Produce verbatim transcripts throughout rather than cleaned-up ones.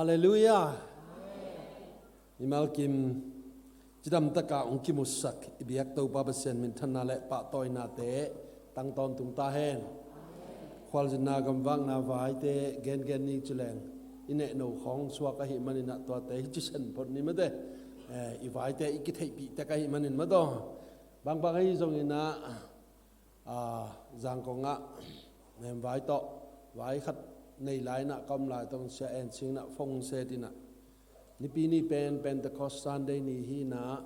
Halleluiah. Mimal kim cidamtaka hong kimusak i biak Topa Pasian minthanna le pahtawinate tang tawntung ta hen. Khualzinna gamvakna vaite gengen ni cileng i nehno khawng suak ahih maninah tuate hi cisen phot ni mate. Eh, i vaite i kitheihpih tek ahih manin mataw. Bangbang ahi zonginah, ah, Zangkongah nemvai tawh vai khat nei lainah ka om lai tawh Sia En Singnah phone setinah, nipi ni pen Pentecost Sunday ni hinah,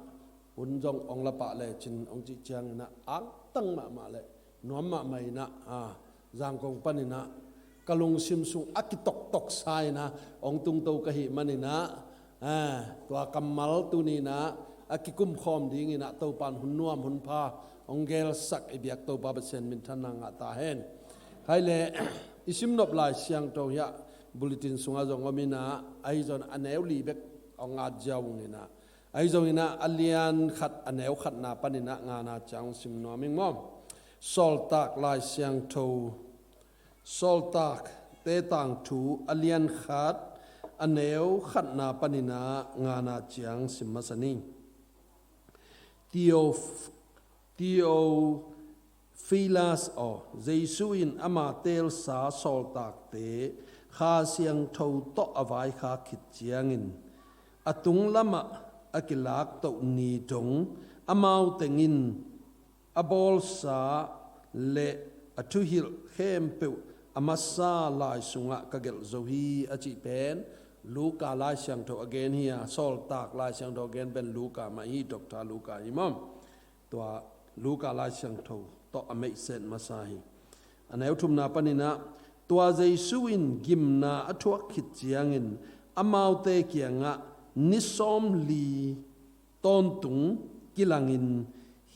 hun zong hong la pah lecin hong cih cianginah, angtang mahmah le nuam mahmah inah, ah, Zangkong paninah ka lungsim sung a kitoktok sa inah hong tungto ka hih maninah, ah, tua kammal tuninah a kikumkhawm dinginah Topan hun nuam hun pha hong gelsak i biak Topa Pasian minthanna ngah ta hen. Hai le, i simnop Lai Siangtho hiah bulletin sungah zong om inah, ahi zong a neu li bek hong at ziau ung inah, ahi zonginah a lian khat a neu khatna paninah ngana ciang hong sim nuam ing maw? Sawltak Lai Siangtho, Sawltakte Tangthu a lian khat a neu khatna paninah ngana ciang sim masa ni. Theoph-, Theophilus aw, Jesu in ama teelsa sawltakte Kha Siangtho tawh a vaikhak khit ciangin, a tung lamah a kilaktoh ni dong amau tengin a bawlsa le a thuhilh khempeuh a masa lai sungah ka gelh zo hi, a cih pen Luka Lai Siangtho a gen hi a, Sawltak Lai Siangtho a gen pen Luka mah hi, Doctor Luka hi maw? Tua Luka Lai Siangtho tawh a meihset masa hi. A neu thumna paninah, tua Jesu in gimna a thuak khit ciangin amaute kiangah ni sawmli tawntung kilangin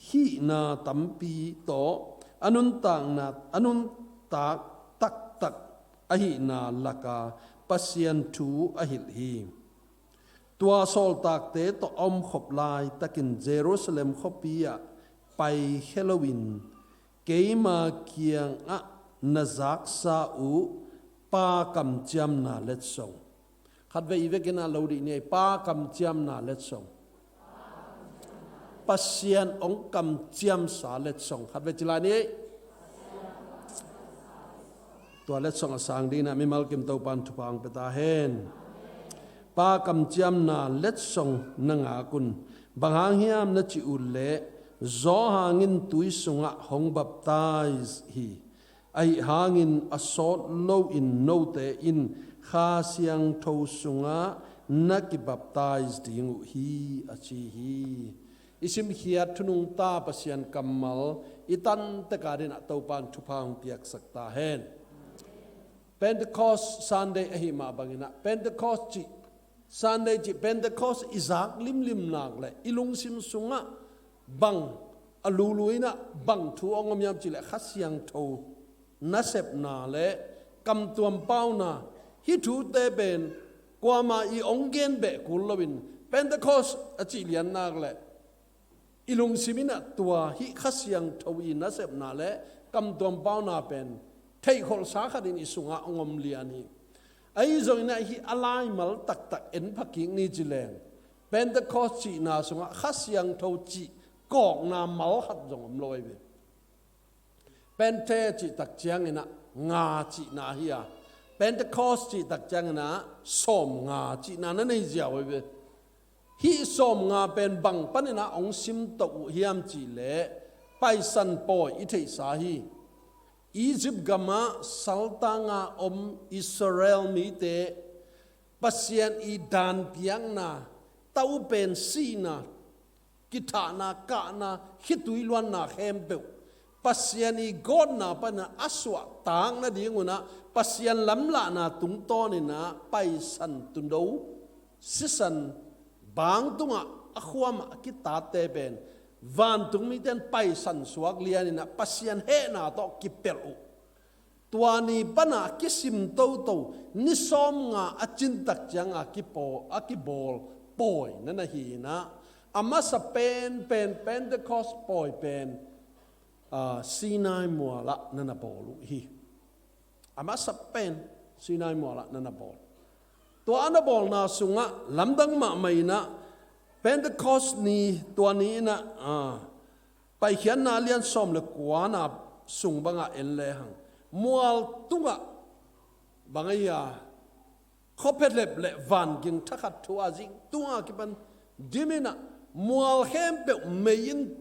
hihna tampi tawh a nuntakna, a nuntak taktak ahihna laka Pasian thu a hilh hi. Tua sawltakte tawh a omkhop laitakin Jerusalem khuapi ah paikhia loin keima kiangah na zaksa uh Pa kamciamna letsong. Khatvei i vekin a lo dih ni ei, Pa kamciamna letsong. Pasian hong kamciamsa letsong. Khatvei ci lai ni ei. Tua letsong a sang dinah mimal kim Topan thupha hong pia ta hen. Pa kamciamna letsong na ngak un. Bang hang hiam na cih uh leh, Johan in tui sungah hong baptize hi. Ahi hangin a sawt loin note in Kha Siangtho sungah na kibaptize ding uh hi, a ci hi. I simkhiat thunungta Pasian kammal i tantek a dinah Topan thupha hong piaksak ta hen. Pentecost Sunday ahi mah banginah, Pentecost cih Sunday cih Pentecost i zak limlim nak le i lungsim sungah bang a lulu inah bang thu hong om hiam cih leh Kha Siangtho nasepna le kamtuam pauna, hih thute pen kuamah i hong gen beh kul loin Pentecost a cih lian nak le i lungsim inah tua hih Kha Siangtho i nasepna le kamtuam pauna pen theihkholhsa khatin i sungah hong om lian hi. Ahi zonginah hih a laimal taktak en phakik ni cileng, Pentecost cihna sungah Kha Siangtho cih kawkna mal khat zong om lo ahi ve. Pente cih tak cianginah nga cihna hi a, Pentecost cih tak cianginah sawmnga cihna na nei ziau ahi ve. Hih sawmnga pen bang paninah hong simtoh uh hiam cih leh Paisan pawi i theihsa hi. Egypt gamah saltanga om Israel mite Pasian i danpiakna, tau pen sihna, kithahna, kahna, khitui luanna khempeuh Pasian i gawtna pana a suahtak nadingunah Pasian lamlahna tungtawninah Paisan tundo sisan bang tungah a khuamah a kitatte pen vantung mite in Paisan suak lianinah Pasian hehna tawh kipelh uh. Tua ni pana kisim toto ni sawmnga a cintak cianga kipaw-, a kibawl pawi na na hi inah, a masa penpen Pentecost pawi pen, ah, Sinai mualah na na bawl uh hi. A masa pen Sinai mualah na na bawl. Tua a na bawlna sungah lamdang mahmah inah Pentecost ni, tua ni inah, ah, Paikhiatna a lian sawm le kuana sung bangah en lehang, mual tungah bang ahi a, khuaphialep le vanging thakhat thu a zing tungah kipan dim inah, mual khempeuh mei in,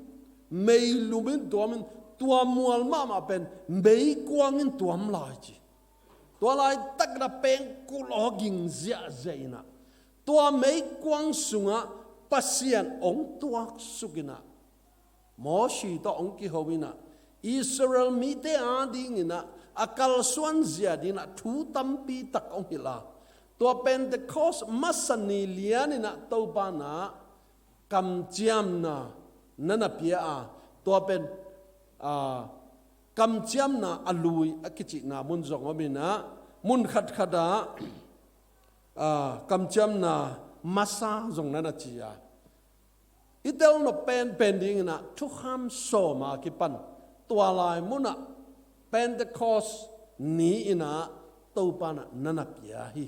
mei lum in tuam in, tua mual mahmah pen meikuang in tuam lai ci. Tua laitak inah pengkulh aw ging ziahziah inah, tua meikuang sungah Pasian hong tuaksuk inah, Mosi tawh hong kiho inah, Israel mite ading inah a kalsuan zia ding inah thu tampi tak hong hilh a, tua Pentecost masa ni lian inah Topa inah kamciamna na na pia a, tua pen, ah, kamciamna a lui a kicihna mun zong om inah, mun khatkhat ah, ah, kamciamna masa zong na na ci a, i telnop penpen ding inah thukham sawm a kipan tua lai munah Pentecost ni inah Topa inah na na pia hi.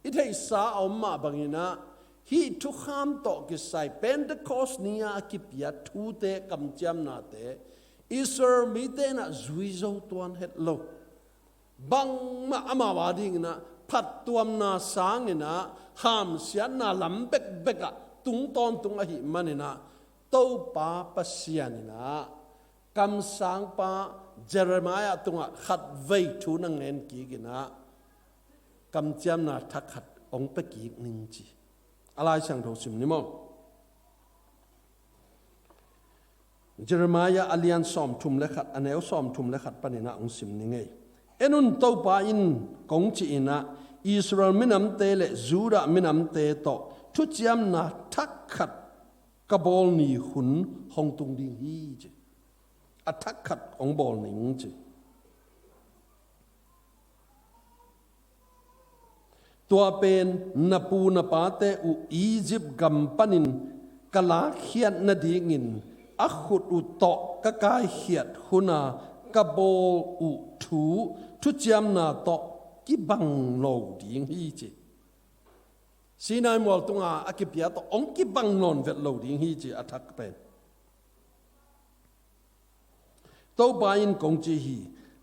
I theihsa a om mah bang inah, hih thukham tawh kisai Pentecost ni a kipia thute, kamciamnate Israel mite inah zui zo tuan het lo. Bangmah amau ading inah phattuamna sang inah hamsiatna lam bekbek ah tung tawntung ahih man inah, Topa Pasian inah kamsangpa Jeremiah tungah khatvei thu na ngen kik inah, kamciamna thak khat hong pia kik ning ci. A Lai Siangtho sim ni maw. Jeremiah a lian sawmthum le khat, a neu sawmthum le khat pan inah hong sim ni ngei. En un, Topa in kong ci inah, Israel minamte le Judah minamte tawh thuciamna thak khat ka bawl ni hun hong tung ding hi ci. A thak khat hong bawl ning ci. Tua pen na pu na pate uh Egypt gam panin ka lakkhiat nadingin a khut uh tawh ka kaikhiat huna ka bawl uh thu thuciamna tawh kibang lo ding hi ci. Sinai mual tunga a kipia tawh hong kibang nawn vet lo ding hi ci, a thak pen. Topa in kong ci hi.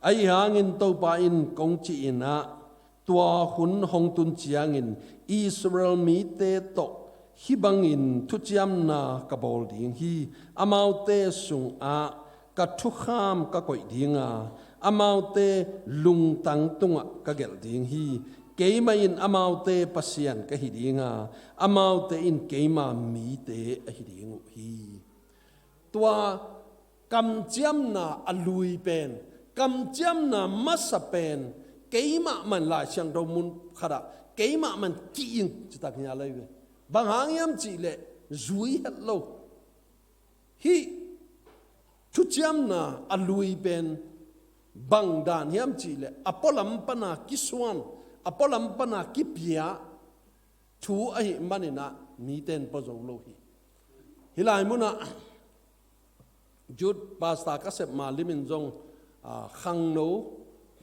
Ahi hangin Topa in kong ci inah, tua hun hong tun ciangin Israel mite tawh hih bangin thuciamna ka bawl ding hi. Amaute sungah ka thukham ka koih dinga, amaute lungtang tungah ka gelh ding hi. Keimah in amaute Pasian ka hi dinga, amaute in keima mite ahi ding uh hi. Tua kamciamna a lui pen, kamciamna masa pen, keimah man Lai Siangtho mun khatah, keimah man kih in citak hi a lei ve. Bang hang hiam cihleh zui het lo. Hih thuciamna a lui pen bang dan hiam cihleh, a pualam pana kisuan, a pualam pana kipia thu ahih maninah mite in pua zo lo hi. Hih lai munah youth pastor ka sep ma limin zong, ah, khangno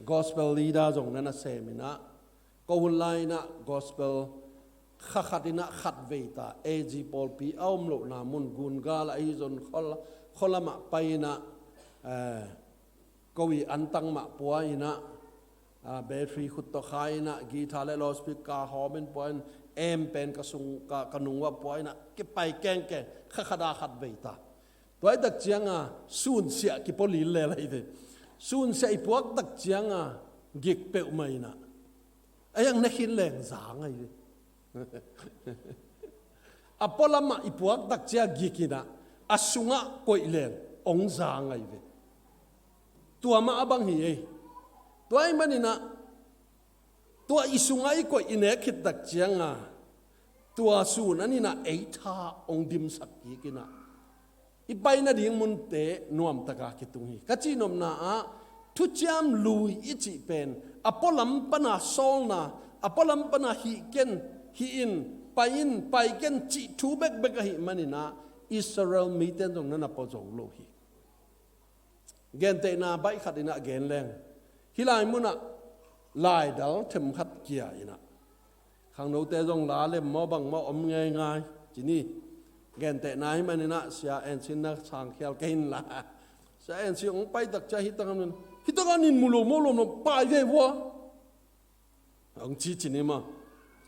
gospel leader zong na na seminah, ko hun lai inah gospel kha khat inah khat vei ta, A G pawlpi a om lohna mun gun gal ahi zon khol, khualamah pai inah, eh, ko i antang mah pua inah, ah, battery khut tawh kha inah, guitar le loudspeaker hawm in pua in, amp pen ka sung, ka, ka nung uah pua inah, kipai kengkeng, kha khat a khat vei ta. Tua i tak cianga sunsiah kipua lil le lai ve. Sunsiah i puak tak cianga gik peuhmah inah, a hiang na khin leng zang ahi ve. A pualamah i puak tak cia gik inah, a sungah koih leng hong zang ahi ve. Tua mah a bang hi ei. Tua ahih maninah tua i sungah i koih i nek khit tak cianga, tua sun an inah ei tha hong dimsak kik inah, i pai nading munte nuamtaka kitung hi. Ka cihnopna ah, thuciam lui i cih pen, a pualam pana sawlna, a pualam pana hih ken, hih in, pai in, pai ken cih thu bekbek ahih maninah, Israel mite in zong na na pua zo lo hi. Gentehna baih khat inah gen leng, hih lai munah laidal themkhat kia inah, Khangnote zong la lem maw bang maw om ngeingai ci ni. Gentehna hi maninah Sia En Sin na sangkhial kei inla, Sia En Sin hong paitak ciah hi tangam in, hi tangam in mu lo maw lom lo pai ve vua hong ci ci ni ma.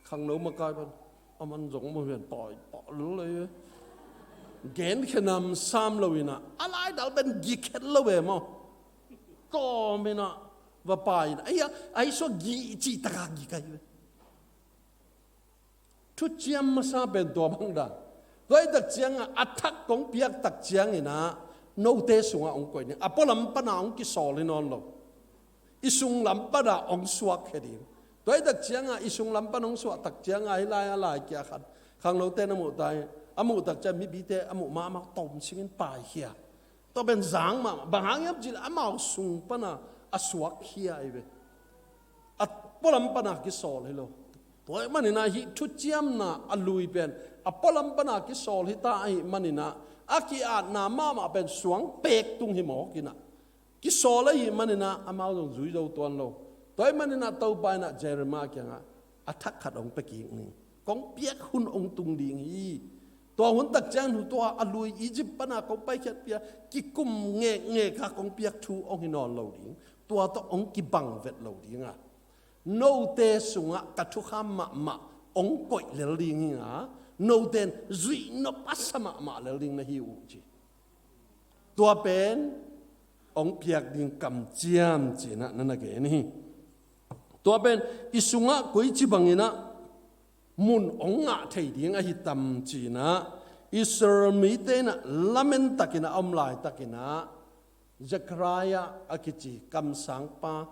Khangno makai pan, a man zong maw hian pai pah lo lei e. Gen khenam sam lo inah a laidal pen gi khen lo ve maw. Tawm inah va pai inah ahi a, ahi sua gi cih taka gi kai ve. Thuciam masa pen tua bang dan. Tua hi tak ciangah a thak kong piak tak cianginah note sungah hong koih ding. A pualam pana hong kisawl hi nawn lo. I sunglam pana hong suak khia ding. Tua hi tak ciangah i sunglam pana hong suah tak ciangah hi lai a lai kia khat khangnote na muh ta hi. A muh tak ciang mipite a muh mahmah tom singin paikhia. Tua pen zang mahmah, bang hang hiam cih leh amau sung pana a suak khia ahi ve. A pualam pana kisawl hi lo. Tua ahih maninah hih thuciamna a lui pen a pualam pana kisawl hi ta ahih maninah a ki-atna mahmah pen suang pek tung hi mawk inah kisawl ahih maninah amau zong zui zo tuan lo. Tua ahih maninah Topa inah Jeremiah kiangah a thak khat hong pia kik ni. Kong piak hun hong tung ding hi. Tua hun tak ciang nu tua a lui Egypt pana kong paikhiat pia kikum ngekngek a kong piak thu hong hi nawn lo ding. Tua tawh hong kibang vet lo ding a, note sungah ka thukham mahmah hong koih lel ding hi a, note in zuih nop a sa mahmah lel ding na hi uh ci. Tua pen hong piak ding kamciam cinah na na gen hi. Tua pen i sungah koici banginah mun hong ngah thei ding ahi tam cinah Israel mite inah lamen takinah a om laitakinah Zechariah a kici kamsangpa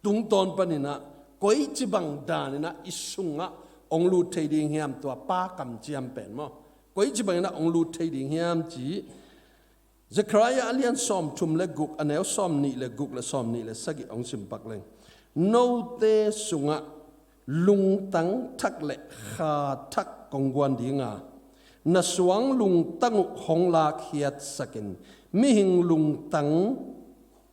tungtawn paninah koici bang daninah i sungah hong lut thei ding hiam, tua pa kamciam pen maw? Koici banginah hong lut thei ding hiam ci. Zechariah a lian sawmthum le guk, a neu sawmnih le guk le sawmnih le sagih hong simpak leng. Note sungah lungtang thak le kha thak kong guan dinga, na suang lungtang uh hong lakkhiatsakin mihing lungtang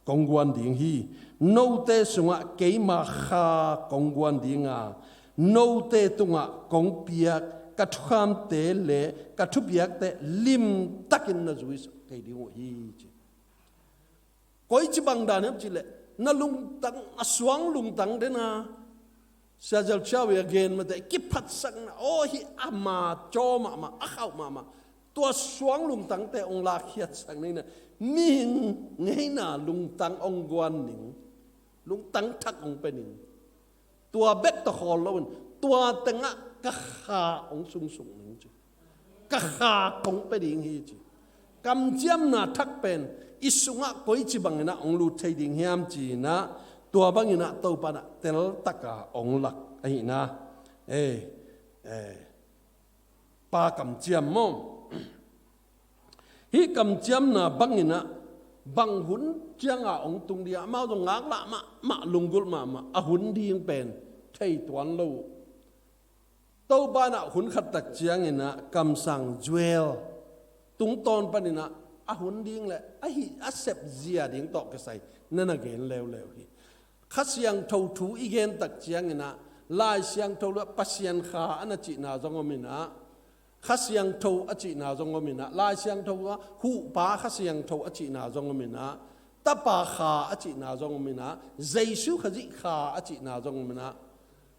kong guan ding hi. Note sungah keima kha kong guan dinga, note tungah kong piak ka thukhamte le ka thupiakte limtakin na zuisak thei ding uh hi ci. Koici bang dan hiam cihleh na lungtang, a suang lungtang dena Sia Zalciawi a gen mate kiphatsakna aw hi, ama caw mahmah, a khauh mahmah. Tua suang lungtangte hong lakkhiatsak ningna, mihing ngeina lungtang hong guan ning, lungtang thak hong pia ning. Tua bek tawh khawl loin tua tengah ka kha hong sungsuk ning ci. Ka kha kong pia ding hi ci. Kamciamna thak pen i sungah koici banginah hong lut thei ding hiam cinah, tua banginah Topa inah teltaka hong lak ahihna. Ei, ei, pa kamciam maw? Hih kamciamna banginah bang hun cianga hong tung ding a, amau zong ngaklah mahmah, lunggulh mahmah, a hun ding pen thei tuan lo uh. Topa inah hun khat tak cianginah kamsang Joel tungtawn paninah a hun ding le ahi a sep zia ding tawh kisai na na gen leuleu hi. Kha Siangtho thu i gen tak cianginah Lai Siangtho le Pasian kha a na cihna zong om inah, Kha Siangtho a cihna zong om inah, Lai Siangtho a Huhpa Kha Siangtho a cihna zong om inah, Tapa kha a cihna zong om inah, Jesu Khazih kha a cihna zong om inah,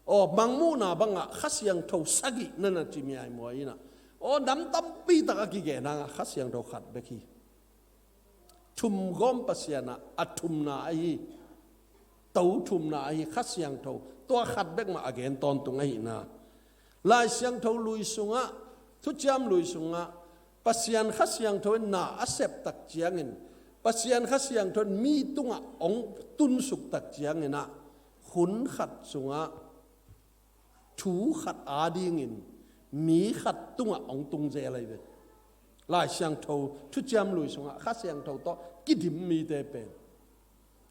aw, Mangmuhna bangah Kha Siangtho sagih na na ci miaimuai inah, aw, nam tampi tak a kigen hangah Kha Siangtho khat bek hi. Thumgawm Pasian ah a thumna ahi, to thumna ahi Kha Siangtho, tua khat bek mah a gen tawntung ahihna. Lai Siangtho lui sungah, Thuciam lui sungah Pasian Kha Siangtho in na a sep tak ciangin, Pasian Kha Siangtho in mi tungah hong tunsuk tak cianginah, hun khat sungah thu khat adingin mi khat tungah hong tung zel ahi ve. Lai Siangtho Thuciam lui sungah Kha Siangtho tawh kidim mite pen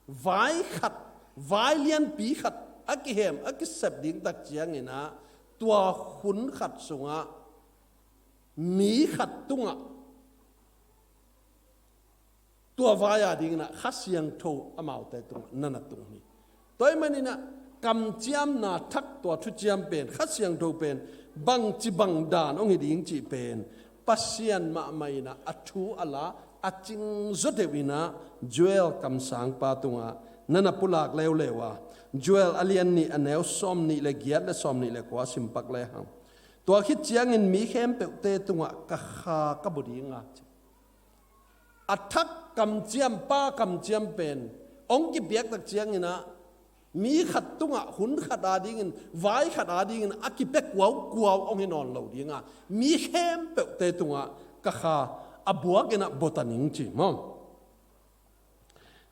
vai khat, vai lianpi khat a kihem a kisep ding tak cianginah, tua hun khat sungah mi khat tungah, tua vai-a dinginah Kha Siangtho amaute tungah na na tung hi. Tua ahih maninah kamciamna thak tua thuciam pen, Kha Siangtho pen bangci bangdan hong hi ding cih pen Pasian mahmah in ah a thu a la a cingzaw deuh in ah Joel kamsangpa tungah na na pulak leuleu a, Joel a lian nih a neu sawmnih le giat le sawmnih le kua simpak lehang, tua khit ciangin mi khempeuhte tungah ka Kha ka bua ding a ci. A thak kamciam, Pa kamciam pen hong kipiak tak ciangin ah mi khat tungah hun khat adingin, vai khat adingin a kipia kuaukuau hong hi nawn lo ding a, mi khempeuhte tungah ka Kha a buak in ah bua ta ning ci maw.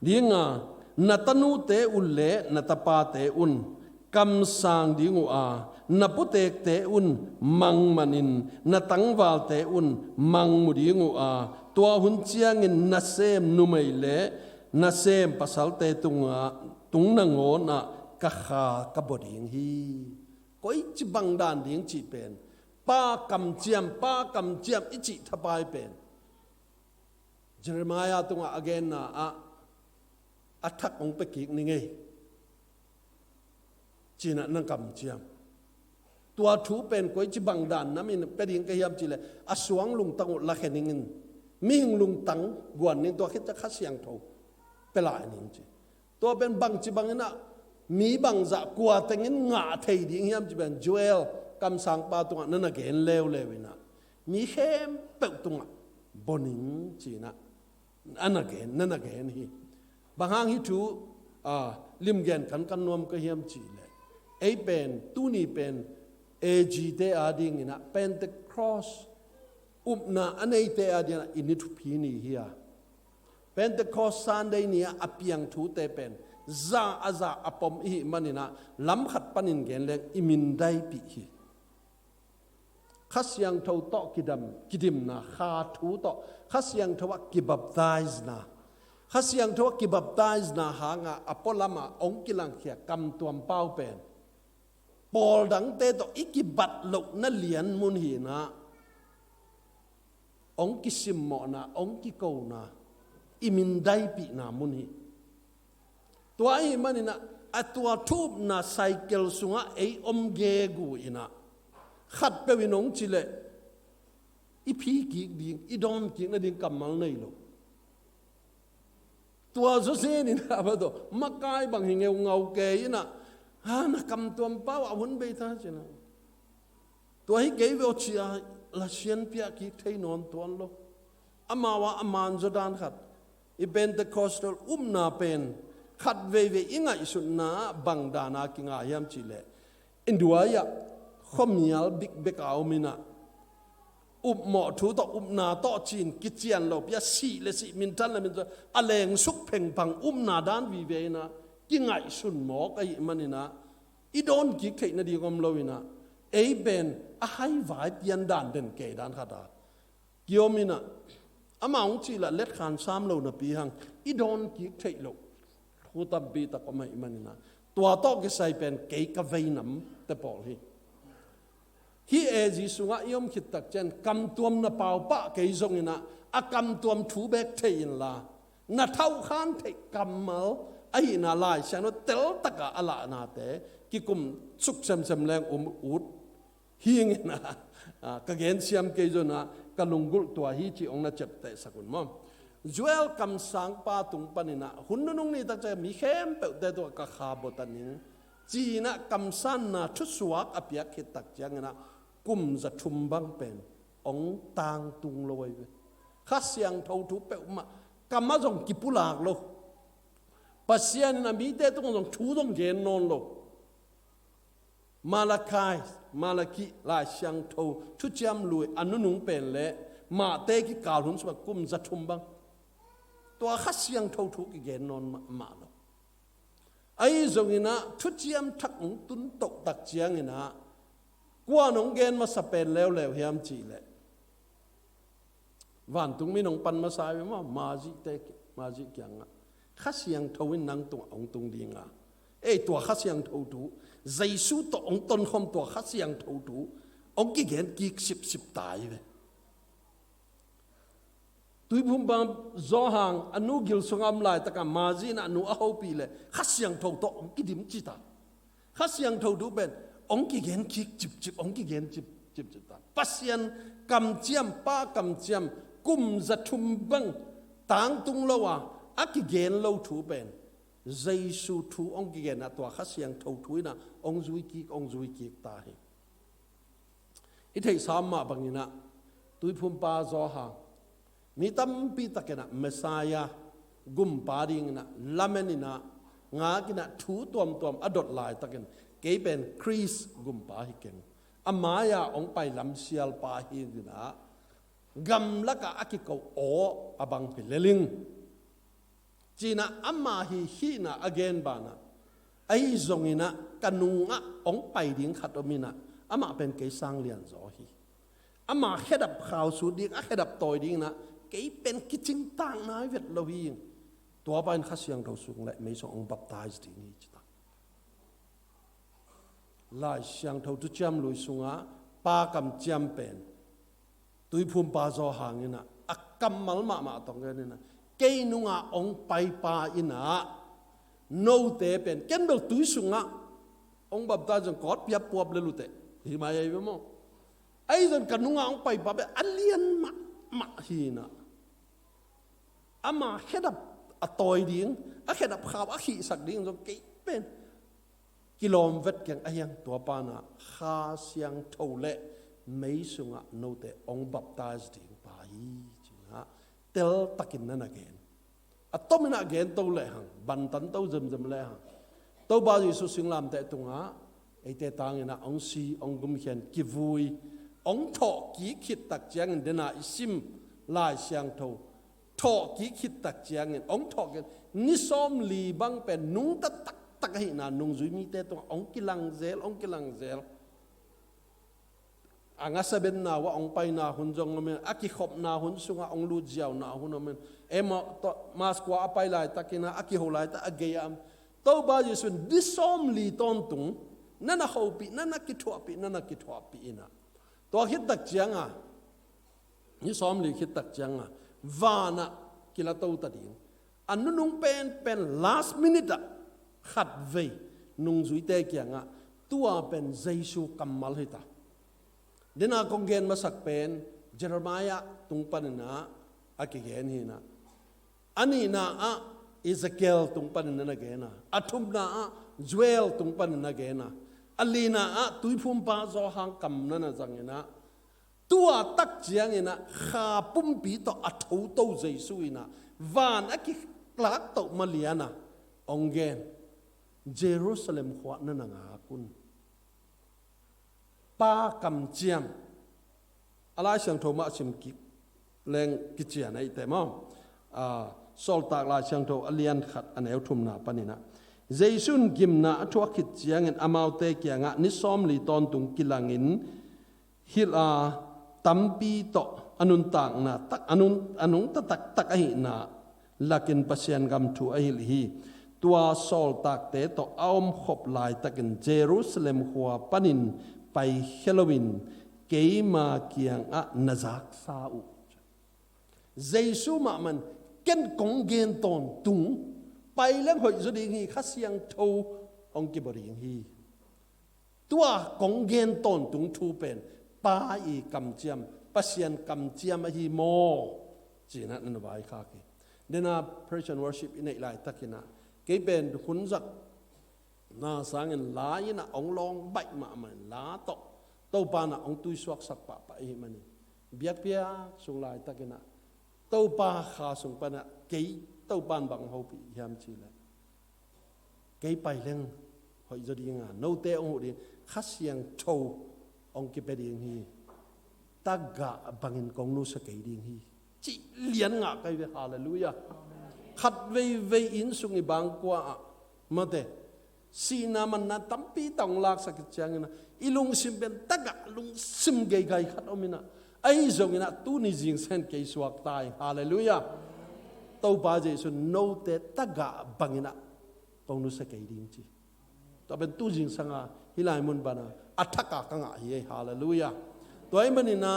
Ding a, na tanute un le na tapate un kamsang ding uh a, na putekte un mang manin na tangvalte un mang mu ding uh a, tua hun ciangin nasem numei le nasem pasalte tungah, tung nangawn ah ka Kha ka bua ding hi. Koici bangdan ding cih pen, Pa kamciam, Pa kamciam i cih thapai pen Jeremiah tungah a genna ah a thak hong pia kik ning ei, ci-in ah na kamciam. Tua thu pen koici bangdan nam in pia ding ka hiam cih leh a suang lungtang uh lakhia ning in, mihing lungtang guan ning, tua khit ciang Kha Siangtho pia lai ning ci. Tua pen bangci bangin ah mi bangzah kua tengin ngah thei ding hiam cih pen Joel kamsangpa tungah na na gen leuleu in ah mi khempeuh tungah bua ning ci-in ah a na gen, na na gen hi. Bang hang hih thu, a, limgen kankan nuam ka hiam cih leh, ei pen, tuni pen A G te adingin ah Pentecost upna a neite adingin ah i ni thupi ni hi a, Pentecost Sunday ni ah a piang thute pen za a za a pom i hih manin ah lam khat panin gen leng i mindaipih hi. Kha Siangtho tawh kidam, kidimna, Kha thu tawh Kha Siangtho ah kibaptizena, Kha Siangtho ah kibaptizena hangah a pualamah hong kilangkhia kamtuam pau pen pawl dangte tawh i kibat lohna lian mun hi-in ah hong kisimmawhna, hong kikona, i mindaipihna mun hi. Tua ahih manin ah a tua thu upna cycle sungah ei om gegu in ah khatpeuh in hong cih leh i phi kik ding, i dawn kik nading kammal nei lo. Tua zawzen in ah, a va tawh makai bang hi ngeungau kei in ah, ha, na kamtuam pau ah hun bei ta ci-in ah, tua hi kei ve aw ci a, la sianpiah kik thei nawn tuan lo. Amau ah a manzaw dan khat, i Pentecostal upna pen khat veivei i ngaihsutna ah bang dan a kinga hiam cih leh, i duai ah khuamial bikbek a om in ah, upmawh thu tawh, upna tawh ci-in kician lo pi a, sih le sih, minthan le minthan, a lengsuk phengphang upna dan vive in ah kingaihsun mawk ahih manin ah i dawn kik theih nading om lo in ah, ei pen a haivai pian dan den kei dan khat a kiom in ah, amah hong cih lah letkhan sam lo napi hang i dawn kik theih loh thu tampi tak om ahih manin ah, tua tawh kisai pen kei ka veinamte pawl hi. Hih A G sungah i om khit tak ciang kamtuam na pau pah kei zongin ah, a kamtuam thu beek thei inla, na thauhkhan theih kammal ahihna Lai Siangtho teltak a a lahnate kikum suk semsem leng um ut hi ing in ah, ah, ka gensiam kei zongin ah ka lunggulh tua hi cih hong na ciaptehsak un maw. Joel kamsangpa tung panin ah hun nunung ni tak ciang mi khempeuhte tungah ka Kha bua ta ning ci-in ah kamsanna thusuak a piak khit tak ciangin ah kum za thum bang pen hong tangtung lo ahi ve. Kha Siangtho thu peuhmah kamah zong kipulak lo. Pasian in a mite tungah zong thu zong gen nawn lo. Malakai, Malaki, Lai Siangtho thuciam lui a nunung pen le Mate kikal hun sungah kum za thum bang tua Kha Siangtho thu kigen nawn mah, mah lo. Ahi zongin ah thuciam thak hong tun toh tak ciangin ah kua in hong gen masa pen leuleu hiam cih leh, vantung mi in hong pan masa ahi ve maw, Mazihte ki-, Mazih kiangah Kha Siangtho in nang tungah hong tung ding a, ei, tua Kha Siangtho thu, Jesu tawh hong tonkhawm tua Kha Siangtho thu hong kigen kik sipsip ta ahi ve. Tuiphumpa Johan a nu gil sungah om laitakah Mazih in a nu a hopih leh Kha Siangtho tawh hong kidim ci ta. Kha Siangtho thu pen hong kigen kik cipcip, hong kigen cip, cipcip ta. Pasian kamciam, Pa kamciam, kum za thum bang tangtung lo a, a kigen lo thu pen Jesu thu hong kigen a, tua Kha Siangtho thu in a hong zui kik, hong zui kik ta hi. I theihsa mah bangin a, Tuiphumpa Johan, mi tampi takin a Messiah, gumpa dingin a lamen in a, ngak in a, thu tuamtuam a dot laitakin, kei pen Khrist gumpa hi keng, a mai-a hong pai lamsialpa hi in a, gamlak ah a kiko aw a bang hi lel ing, ci-in a, ama hi hihna a gen banah, ahi zongin a, ka nungah hong pai ding khat om in a, amah pen kei sang lianzaw hi. Ama khedap khausun ding, a khedap tawi ding in a, kei pen kicingtak nai vet lo hi. Tua pa in Kha Siangtho sung le mei sung hong baptize ding hi, ci ta. Lai Siangtho Thuciam Lui sungah Pa kamciam pen Tuiphumpa Johan in a, a kammal mahmah tawh gen in a, kei nungah hong paipa in a, note pen, ken bel tui sungah hong baptize zong kawtpi a puap lel uh teh, hi mai ahi ve maw? Ahi zong ka nungah hong paipa pen a lian mahmah hi in a, ama khedap a tawi ding, a khedap khau a khihsak ding zong kei pen kilawm vet keng, ahi hang tua pa in a Kha Siangtho le mei sungah note hong baptize ding pa hi, ci-in a teltakin na na gen. A tomin a gen to lehang, bantan to zemzem lehang, Topa Jesu singlamteh tungah eite tangin a hong si, hong gumkhia in, kivui, hong thawhkik khit tak ciangin, dena i sim Lai Siangtho, thawhkik khit tak ciangin, hong thawhkik, ni sawmli bang pen nungta taktak ahihna, nungzui mite tungah hong kilang zel, hong kilang zel. A ngasa benna uh ah hong paina hun zong om in, a kikhopna hun sungah hong lut ziauna hun om in, emaw, Moskva a pai laitakin a, a kiho laitak a gei-ah om. Topa Jesu in ni sawmli tawntung na na hopih, na na kithuahpih, na na kithuahpih in a, tua khit tak ciangin, ni sawmli khit tak ciangin, vanah kila to ta ding. A nunung penpen last minute ah khatvei nungzuite kiangah, tua pen Jesu kammal hi ta. Dena kong gen masak pen Jeremiah tung panin a, a kigen hi in a. A nihna ah Ezekiel tung panin na na gen a. A thumna ah Joel tung panin na gen a. A lina ah Tuiphumpa Johan kam na na zang in a. Tua tak ciangin a, kha pumpi tawh a thoto Jesu in a, van a kiklak toh malian a, hong gen, Jerusalem khua na na ngak un. Pa kamciam. A Lai Siangtho mah sim kik leng kician ahih teh maw. A, Sawltak Lai Siangtho a lian khat a neu thumna panin a, Jesu in gimna a thuak khit ciangin amaute kiangah ni sawmli tawntung kilangin hilh a, tampi tawh a nuntakna tak, a nun, a nungta taktak ahihna lakin Pasian gam thu a hilh hi. Tua sawltakte tawh a omkhop laitakin Jerusalem khua panin paikhia loin keima kiangah na zaksa uh. Jesu mahmah in, ken kong gen tawntung, pai leng hoih zaw ding hi, Kha Siangtho hong kibua ding hi. Tua kong gen tawntung thu pen Pa i kamciam, Pasian kamciam ahi maw? Ci-in a na vaikhak hi. Dena praise and worship i neih laitakin a, kei pen hun zat na sangin la in a hong lawng baih mahmah in, la tawh Topa in a hong tuisuaksak pahpah ahih manin, biakpiak sung laitakin a Topa kha sung panin a, kei Topa in bang hopih hiam cih leh, kei pai leng hoih zaw ding a, note hong huh ding, Kha Siangtho hong kipia ding hi. Tagah bangin kong nusia kei ding hi, cih lian ngah ka hi ve. Halleluiah. Khat veivei inn sung i bangkua ah, mate, sihna manna tampi tak hong laksak khit ciangin a, i lungsim pen tagah lungsim geigai khat om in a, ahi zongin a tuni zingsang kei suakta hi. Halleluiah. Topa Jesu in note tagah bangin a kong nusia kei ding ci. Tua pen tu zingsang a hih lai mun pan a, a thak a ka ngah hi ei. Halleluiah. Tua ahih manin a,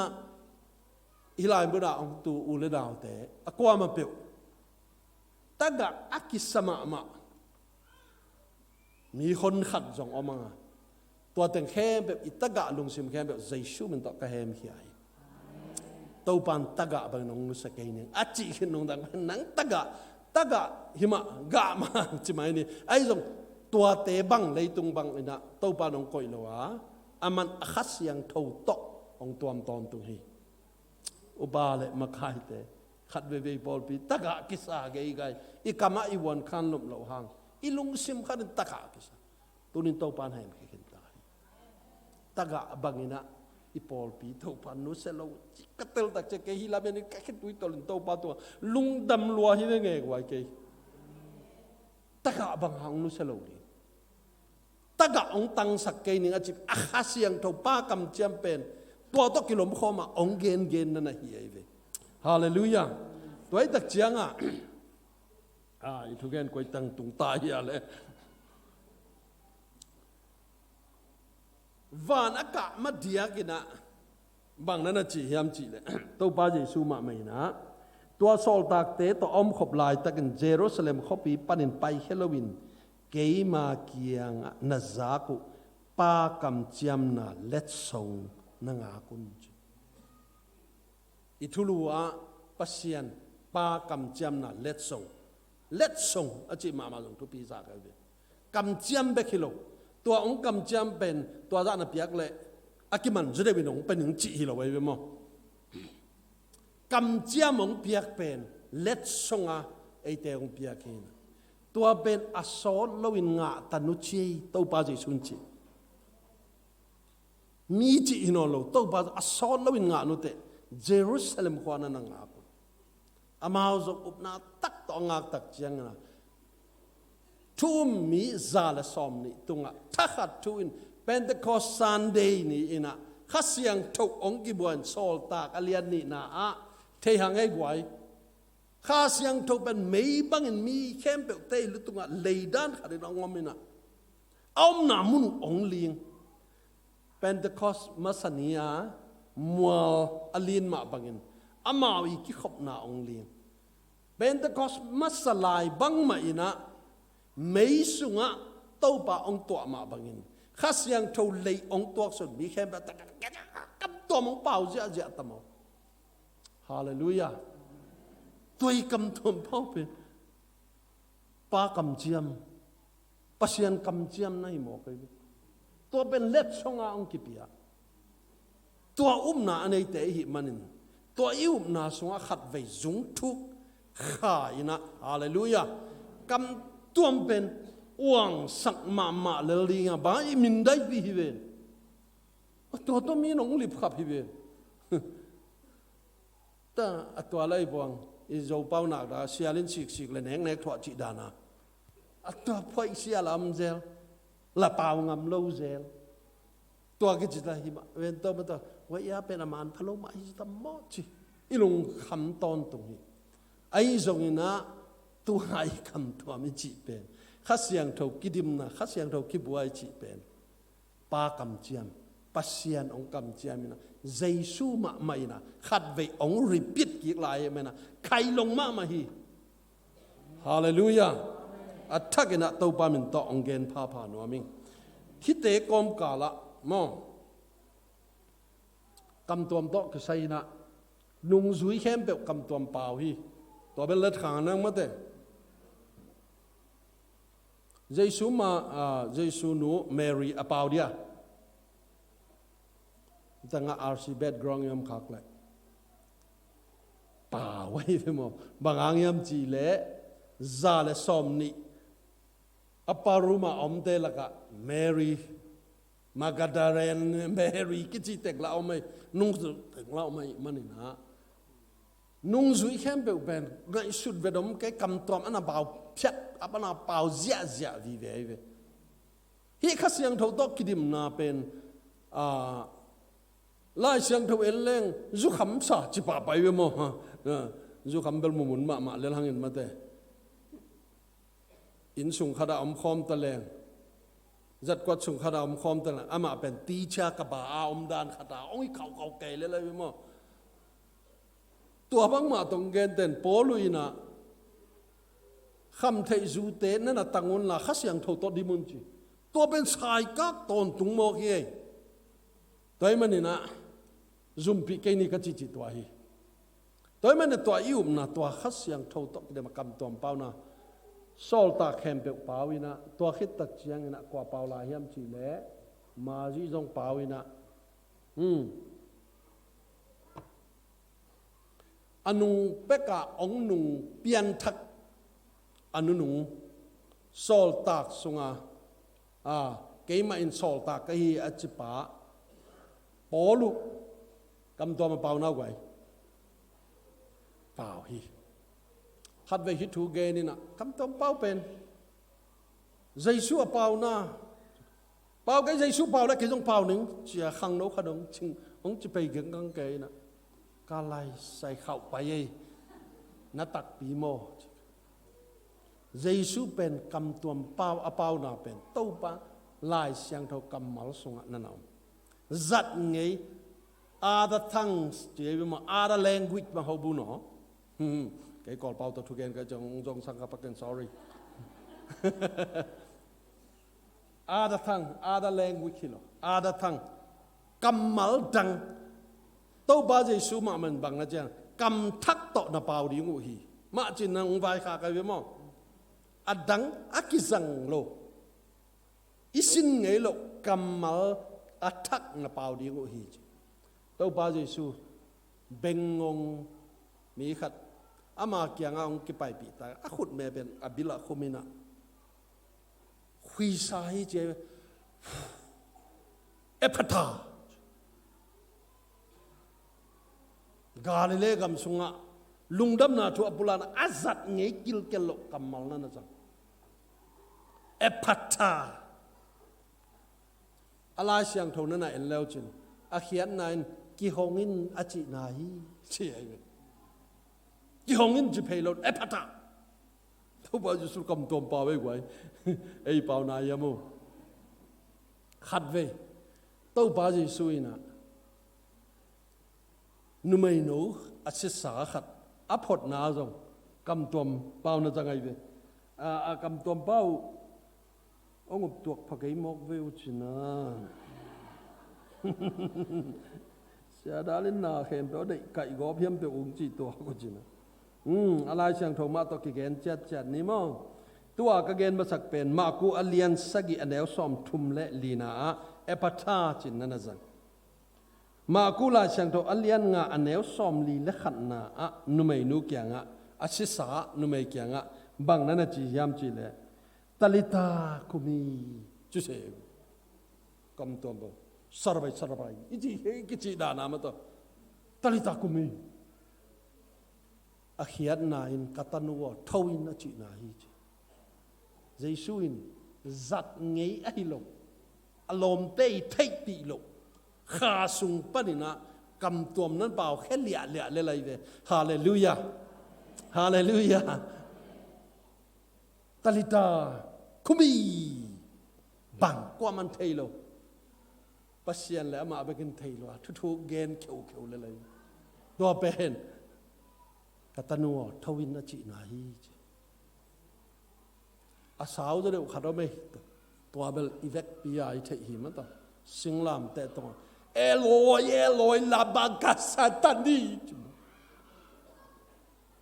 hih lai mun a hong tu u le naute, a kuamah peuh, tagah a kisa mahmah, Mi hon khat zong om a, tua teng khempeuh, i tagah lungsim khempeuh Jesu min tawh ka hemkhia hi. Topa'n tagah bangin hong nusia kei ning a cih khin nungdang, nang tagah, tagah hi mah, gah mah ci mai ni. Ahi zong tuate bang, leitung bang in ah Topa'n hong koih lo a, aman a Kha Siangtho tawh hong tuam tawntung hi. Upa le makaite, khat veivei pawlpi tagah kisa geigai, i kamah i vuan khan lomh loh hang, i lungsim khat in tagah kisa. Tunin Topa'n hemkhia khin ta hi. Tagah bangin ah i pawlpi Topa'n nusia lo, ci ka tel tak ciang kei hih lam in ka khitui tawlin Topa tungah lungdam lua hi ve, ngekhuai kei. Tagah bang hang nusia lo ding. Tagah hong tangsak kei ning a ci, a Kha Siangtho Pa kamciam pen tua tawh kilomkhawm a hong gengenna na hi ahi ve. Halleluiah. Tua hi tak ciangah, ah, i thugen koi teng tung ta hia le. Van a kah ma diakin ah bang na na ci hiam cih leh, Topa Jesu mahmah in ah, tua sawltakte tawh a omkhop laitakin Jerusalem khuapi panin paikhia loin keima kiangah na zak uh Pa kamciamna letsong na ngak un, ci. I thulu ah Pasian Pa kamciamna letsong. Letsong a cih mahmah zong thupi sa ka hi ve. Kamciam bek hi lo. Tua hong kamciam pen tua zah na piak leh a kiman zaw deuhin hong pia ning cih hi lo ahi ve maw? Kamciam hong piak pen letsong a eite hong piak hi. Tua pen a sawt loin ngah ta un ci ei, Topa Jesu in ci. Mi cih hi nawn lo, Topa a sawt loin ngah un teh, Jerusalem khua na na ngak un. Amau zong upna tak tawh a ngak tak ciangin ah, thu um mi za le sawmnih tungah thakhat thu-in Pentecost Sunday ni-in ah Kha Siangtho hong kibuak in, Sawltak a lian nihna ah thei hang ei guai. Kha Siangtho pen mei bangin mi khempeuhte i lutungah leidan khatin hong om in ah, a omna mun uh hong ling. Pentecost masa ni-a mual a lin mah bangin amau i kikhopna hong ling. Pentecost masa lai bangmah in ah mei sungah Topa hong tuah mah bangin Kha Siangtho lei hong tuaksuah in mi khempeuh a kamtuam hong pau ziahziah ta maw? Halleluiah. Tua i kamtuam pau pen Pa kamciam, Pasian kamciam na hi mawk ahi ve. Tua pen letsong a hong kipia. Tua upna a neite i hih manin, tua i upna sungah khatvei zungthuk kha in ah, halleluiah, kamtuam pen uangsak mahmah lel ding a, bang i mindaipi hi ve. Tua tawh mi nong lipkhap hi ve. Ta a tua lai buang, i Zopau nak da, sial in siksik le neknek thuah cih dan a, a tua phuaih sial a om zel, la pau ngam lo zel. Tua kici ta hi mah, ven tawh mah tawh, huai a pen a man pha lo mah hi ta maw ci, i lungkham tawntung hi. Ahi zongin ah, tua i kamtuam i cih pen, Kha Siangtho kidimna, Kha Siangtho kibua i cih pen Pa kamciam, Pasian hong kamciam in ah, Jesu mahmah in ah, khatvei hong repeat kik lai hi manin ah, khailong mahmah hi. Halleluiah. A thak in ah Topa min tawh hong gen phapha nuam ing. Hihte kawmkal ah maw, kamtuam tawh kisai in ah nungzui khempeuh kamtuam pau hi. Tua bel let khang nang mate. Jesu ma, ah, Jesu nu Mary a pau dia. Tangah R C background i om khak leh pau ahi ve maw? Bang hang hiam cih leh za le sawmnih a pa ruma omte lakah Mary Magdalene, Mary kici tek la om ahi, nungzui tek la om ahi manin ah, nungzui khempeuh pen ngaihsut vet om kei, kamtuam a na pau phiat, a na pau ziahziah vive ahi ve. Hih Kha Siangtho tawh kidimna pen, ah, Lai Siangtho en leng zukham sa ci pahpah ahi ve maw? Ha, zukham bel mumun mahmah lel hangin mate. Inn sung khat ah om khawm ta leng, zatkuat sung khat ah om khawm ta leng, amah pen teacher ka ba a om dan khat ah hong hi khaukhau kei lel ahi ve maw? Tua bangmah tawh hong genten, Paul in ah, khamtheih zute na na tang unla Kha Siangtho tawh dim un ci. Tua pen saikak tawntung mawk hi ei. Tua ahih manin ah zumpih kei ni ka cihcih tua hi. Tua ahih manin tua i upna tua Kha Siangtho tawh kidem a kamtuam pauna, sawltak khempeuh pau in ah, tua khit tak ciangin ah kua pau lai hiam cih leh Mary zong pau in ah, hmm, a nung pek a hong nung pianthak, a nunung sawltak sunga, a, keimah in sawltak ka hi a cipa Paul uh kamtuam a pau na uh guai pau hi. Khatvei hih thu gen in ah kamtuam pau pen Jesu a pau na, pau kei, Jesu pau le kei zong pau ning, ci a khangno khat hong cing, hong ci pei genggang kei in ah, ka lai sai khauh pai ei, na takpi maw? Jesu pen kamtuam pau, a pauna pen Topa Lai Siangtho kammal sungah na na om. Zat ngei, other tongues, ci ei maw, other language mah ho bu naw. Hmm, kei Kawl pau tawh thugen ka zong, zong sang ka pakin, sorry. Other tongue, other language hi lo, other tongue. Kammal dang. Topa Jesu mah man bang na ciang, kam thak tawh na pau ding uh hi. Mah cin nang vaikhak ahi ve maw? A dang a kizang lo, i sin ngei loh kammal a thak na pau ding uh hi ci. Topa Jesu bengngong mi khat ama kiangah hong kipaipih ta, a khutme pen a bil ah khum in ah, khuisa hi ci. Ephata. Galilee gam sungah lungdamna thu a pulakna a zat ngei kilkel loh kammal na na zang. Ephata. A Lai Siangtho na na en leu cin, a khiatna in kihong in a cihna hi, ci ahi ve. Kihong in ci phei lo, ephata. Topa Jesu kamtuam pau ei guai. Ei pau na ia mu. Khatvei Topa Jesu in ah numeinu a sisa khat a photna zong kamtuam pau na zang ahi ve. A, a kamtuam pau hong uptuak pha kei mawk ve uh cin a. Sia Dal in na khempeuh a deih kaih gawp hiam peuh ung cih tuak uh cin a. Hmm, a Lai Siangtho mah tawh kigen ciatciat ni maw? Tua ka gen masak pen Marku a lian sagih a neu sawmthum le lina ah Ephata cin na na zang. Marku Lai Siangtho a lian nga a neu sawmli le khatna ah numeinu kiangah, a sisa numei kiangah bang na na ci hiam cih leh, Talita kumi, ci se. Kamtuam bo. Sarabai, sarabai. I ci he, i kici dana mah tawh. Talita kumi. A khiatna in, ka tanu aw, tho in a cihna hi ci. Jesu in zat ngei ahi lo, a lawmte i theihpih loh Kha sung panin ah kamtuam nan pau khe liahliah le lai ve. Halleluiah. Halleluiah. Talita kumi. Bang kuaman thei lo. Pasian le amah bekin thei lo a, thuthuk gen kheukheu le lai. Tua pen, ka tanu aw, tho in a cihna hi ci. A sau zaw deuh khat om ei. Tua bel i vekpi a i theih hi mah ta. Singlamteh tawh, Eloi, Eloi, lama sabachthani, ci.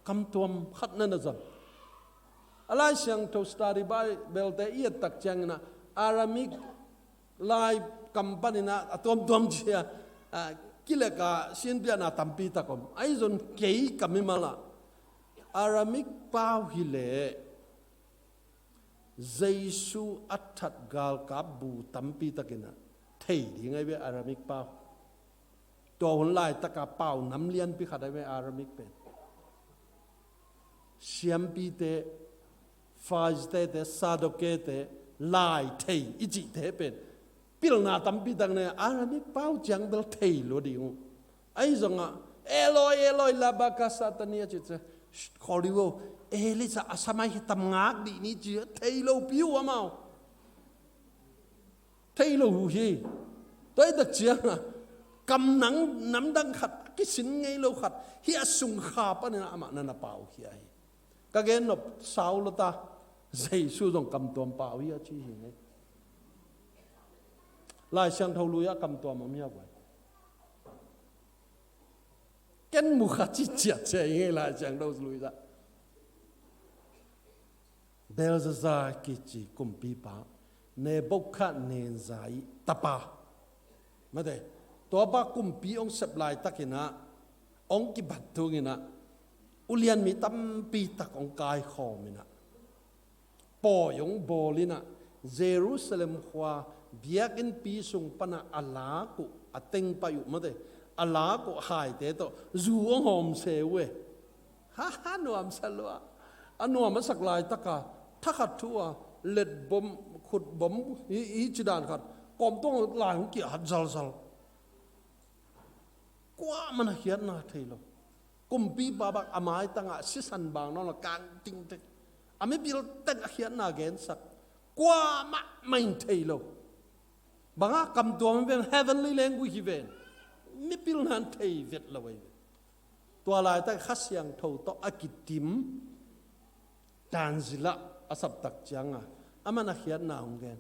Kamtuam khat na na zang. A Lai Siangtho study Bible te i et tak ciangin ah Aramaic lai kam panin ah a tuamtuam cia, a, kilek a sinpiahna tampi tak om. Ahi zong kei ka mimal ah Aramaic pau hi leh Jesu a that galkap bu tampi takin ah thei ding ahi ve, Aramaic pau. Tua hun laitaka pau nam lianpi khat ahi ve, Aramaic pen. Siampite, Farisee-te, Sadducee-te lai thei i cihte pen pilna tampi tak nei, Aramaic pau ciang bel thei lua ding uh. Ahi zongah, Eloi, Eloi, lama sabachthani a cih ciang, khawl dih uh, Eli za a sa mai hi tam ngak dih ni ci, thei lopi uh amau. Thei lo uh hi. Tua hi tak ciangah, kam nang, namdang khat, a kisin ngei lo khat, hih a sungkha panin amah na na pau hi ahi. Ka gen nop sau lo ta, Jesu zong kamtuam pau hi a ci hi ngei. Lai Siangtho lui a kamtuam om hia guai? Ken mu kha ci ciat cia i ngei Lai Siangtho lui ah. Belshazzar kici kumpipa, Nebuchadnezzar i tapa. Mate, tuapa kumpi hong sep laitakin ah, hong kibat tungin ah, ulian mi tampi tak hong kaikhawm in ah, pawi hong bawl in ah, Jerusalem khua biakinnpi sung pan ah a lak uh, a tengpaih uh mate, a lak uh haite tawh zu hong hawm se uh e. Ha, ha, nuamsa lua. A nuam a sak laitaka, thakhat thu a, let bom, khut bom, hi, hi ci dan khat, kawmtuang lai hong kihat zalzal. Kuamah in a khiatna thei lo. Kumpipa bang a maitangah sisan bang nawn lo, kang tingtek. A mipil teng a khiatna gensak. Kuamah mah in thei lo. Bang a kamtuam hi ven, heavenly language hi ven. Mipil nan thei vet lo ahi ven. Tua laitak Kha Siangtho tawh a kitim Daniel a saptak ciangah, aman a khiatna hong gen.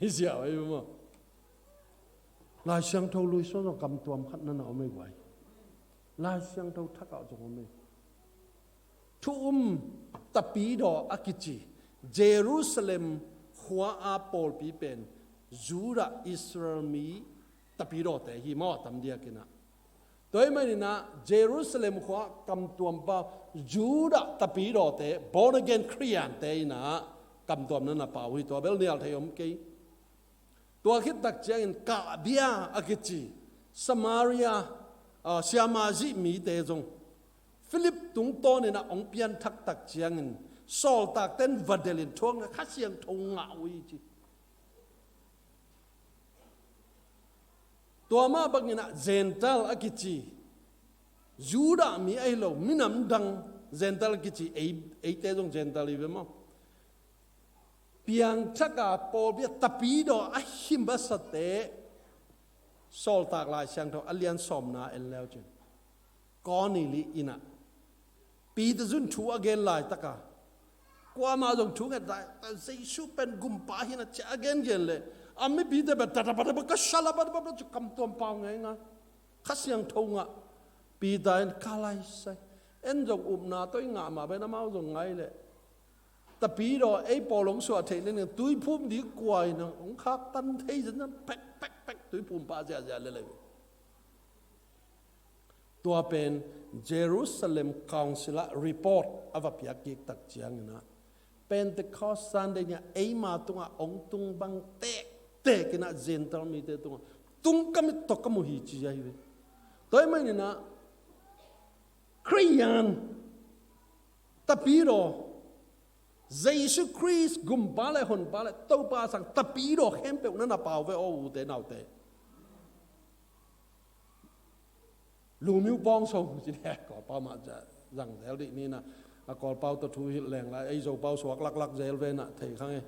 Hi ziau ahi maw? Lai Siangtho lui suan zong kamtuam khat na na om ahi guai. Lai Siangtho thakah zong om ahi. Thu um tapidaw a kici Jerusalem khua a pawlpi pen Judah Israel mi tapidawte hi maw, a tam diakin ah. Tua ahih manin ah Jerusalem khua kamtuampa Judah tapidawte, born again Khristiante in ah kamtuam na na pau hi, tua bel nial thei om kei. Tua khit tak ciangin kahbia a kici Samaria, ah, siamah zih mite zong Philip tungtawnin ah hong pianthak tak ciangin sawltakte in va delhin thuak in ah Kha Siangtho ngah uh hi ci. Tua mah bangin ah Gentile a kici, Judah mi ahi lo, minam dang Gentile a kici, ei, eite zong Gentile hi ve maw? Piangthak a pawlpi a tapidaw a hi masate, Sawltak Lai Siangtho a lian sawmna en le uh cin, Korneli in ah Peter zun thu a gen laitaka, kuamah zong thu nget lai, Jesu pen gumpa hi na ci a gengen leh, a mipite pen tata pata pata shala pata pata cu kamtuam pau ngeingai. Kha Siangtho ngah. Peter in ka lai sai. En zong upna tawh i ngah mah pen amau zong ngai leh. Tapidaw ei pawl hong suah theih ning tuiphum ding kuai na hong khaktan thei zenzen pek pek pek tuiphum pah ziahziah lelei. Tua pen Jerusalem Council ah report a va piak kik tak ciangin ah, Pentecost Sunday ni-a eima tungah hong tung bang tektek in ah Gentile mite tungah tung ka mit tawh ka mu hi ci ahi ve. Tua ahih manin ah Khristian tapidaw, Jesu Khrist gumpa le honpa le Topa sang tapidaw khempeuh na na pau ve aw ute naute. Lumiu pawng so ci le Kawlpau mah zang zel dih ni na, a Kawlpau tawh thu hilh leng lai, ei Zopau suak laklak zel ve na thei kha nge.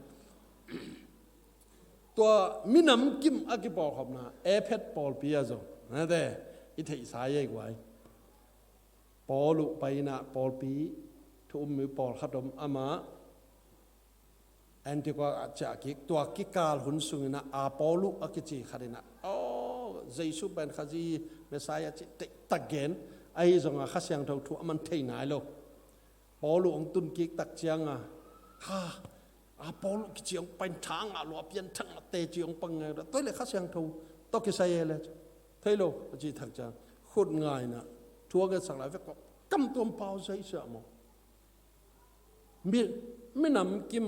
Tua minam kim a kipawlkhopna Efet pawlpi ah zong nate i theihsa ei guai. Paul uh pai in ah pawlpi thu um mi pawlkhat om, amah Antioch ah ciah kik, tua kikal hun sungin ah Apollo a kici khat in ah, aw, Jesu pen Khazih Messiah ci tektak gen, ahi zongah Kha Siangtho thu a man thei nai lo. Paul uh hong tun kik tak ciangah, ha, Apollo kici hong pai in, tha ngah lua, pianthak na teci hong pang ngai, tua leh Kha Siangtho tawh kisai e le, thei lo a ci thak ciang, khut ngai in ah thu a ngetsak lai vek, kamtuam pau Jesu ah maw. Mi, minam kim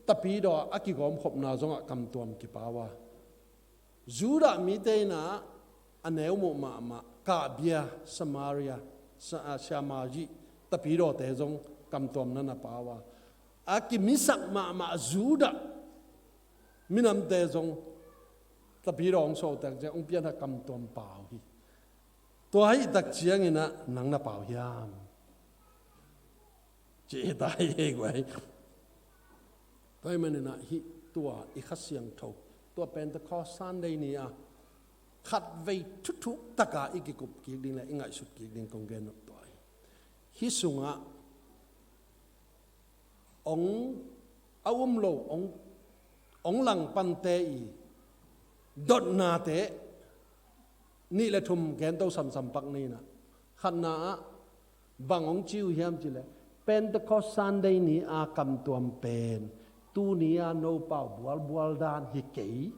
tapidaw a kigawmkhopna zongah kamtuam kipau a, Judah mite in ah a neu muh mahmah kahbia Samaria, sa-, a, siamah zih tapidawte zong kamtuam na na pau a, a kimisak mahmah Judah minamte zong tapidaw hong sawltak ciang hong pianthak, kamtuam pau hi. Tua hih tak ciangin ah nang na pau hiam? Ci hi ta hi ei guai. Tua ahih manin ah hih tua i Kha Siangtho, tua Pentecost Sunday ni-a khatvei thuthuk taka i kikup kik ding le i ngaihsut kik ding kong gen nop tua hi. Hih sungah hong, a um lo, hong, hong langpante i Dotnate nih le thum gen to samsam pak ni in ah, khatna ah bang hong ci uh hiam cih leh, Pentecost Sunday ni a kamtuam pen tuni a no pau bualbual dan hi kei.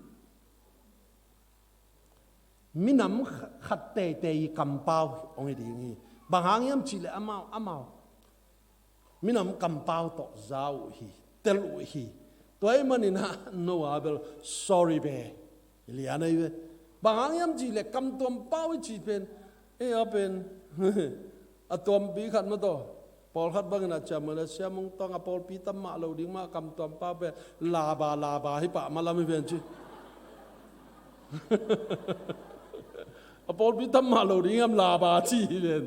Minam khat teitei i kampau hong hi ding hi. Bang hang hiam cih leh amau, amau minam kampau tawh za uh hi, tel uh hi. Tua ahih manin ah no a bel sorry ve, hi lian ahi ve. Bang hang hiam cih leh kamtuam pau i cih pen, ei a pen a tuampi khat mah tawh, pawlkhat bangin a ciam mah leh, Sia Mung Tawng, a pawlpi tam mah lo ding mah, kamtuam pau pen laba, laba hi pah mah lam hi ven ci. A pawlpi tam mah lo ding hiam, laba ci hi ven.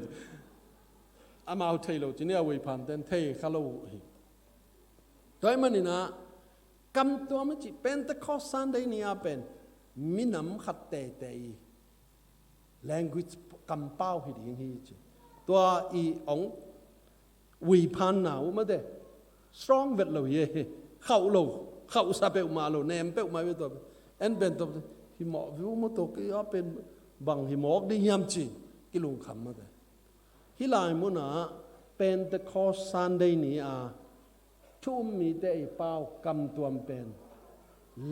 Amau thei lo ci ni, a Wei Phan ten thei kha lo uh hi. Tua ahih manin ah kamtuam i cih Pentecost Sunday ni a pen minam khat teitei i language kampau hi ding hi ci. Tua i hong Wei Phan na uh mate, strong vet lo hi. Khauh lo, khauhsa peuhmah lo, nem peuhmah ve tua. En pen tua hi mawk viu maw, tua kei a pen bang hi mawk ding hiam ci, kilungkham mate. Hih lai munah Pentecost Sunday ni a thu um mite i pau kamtuam pen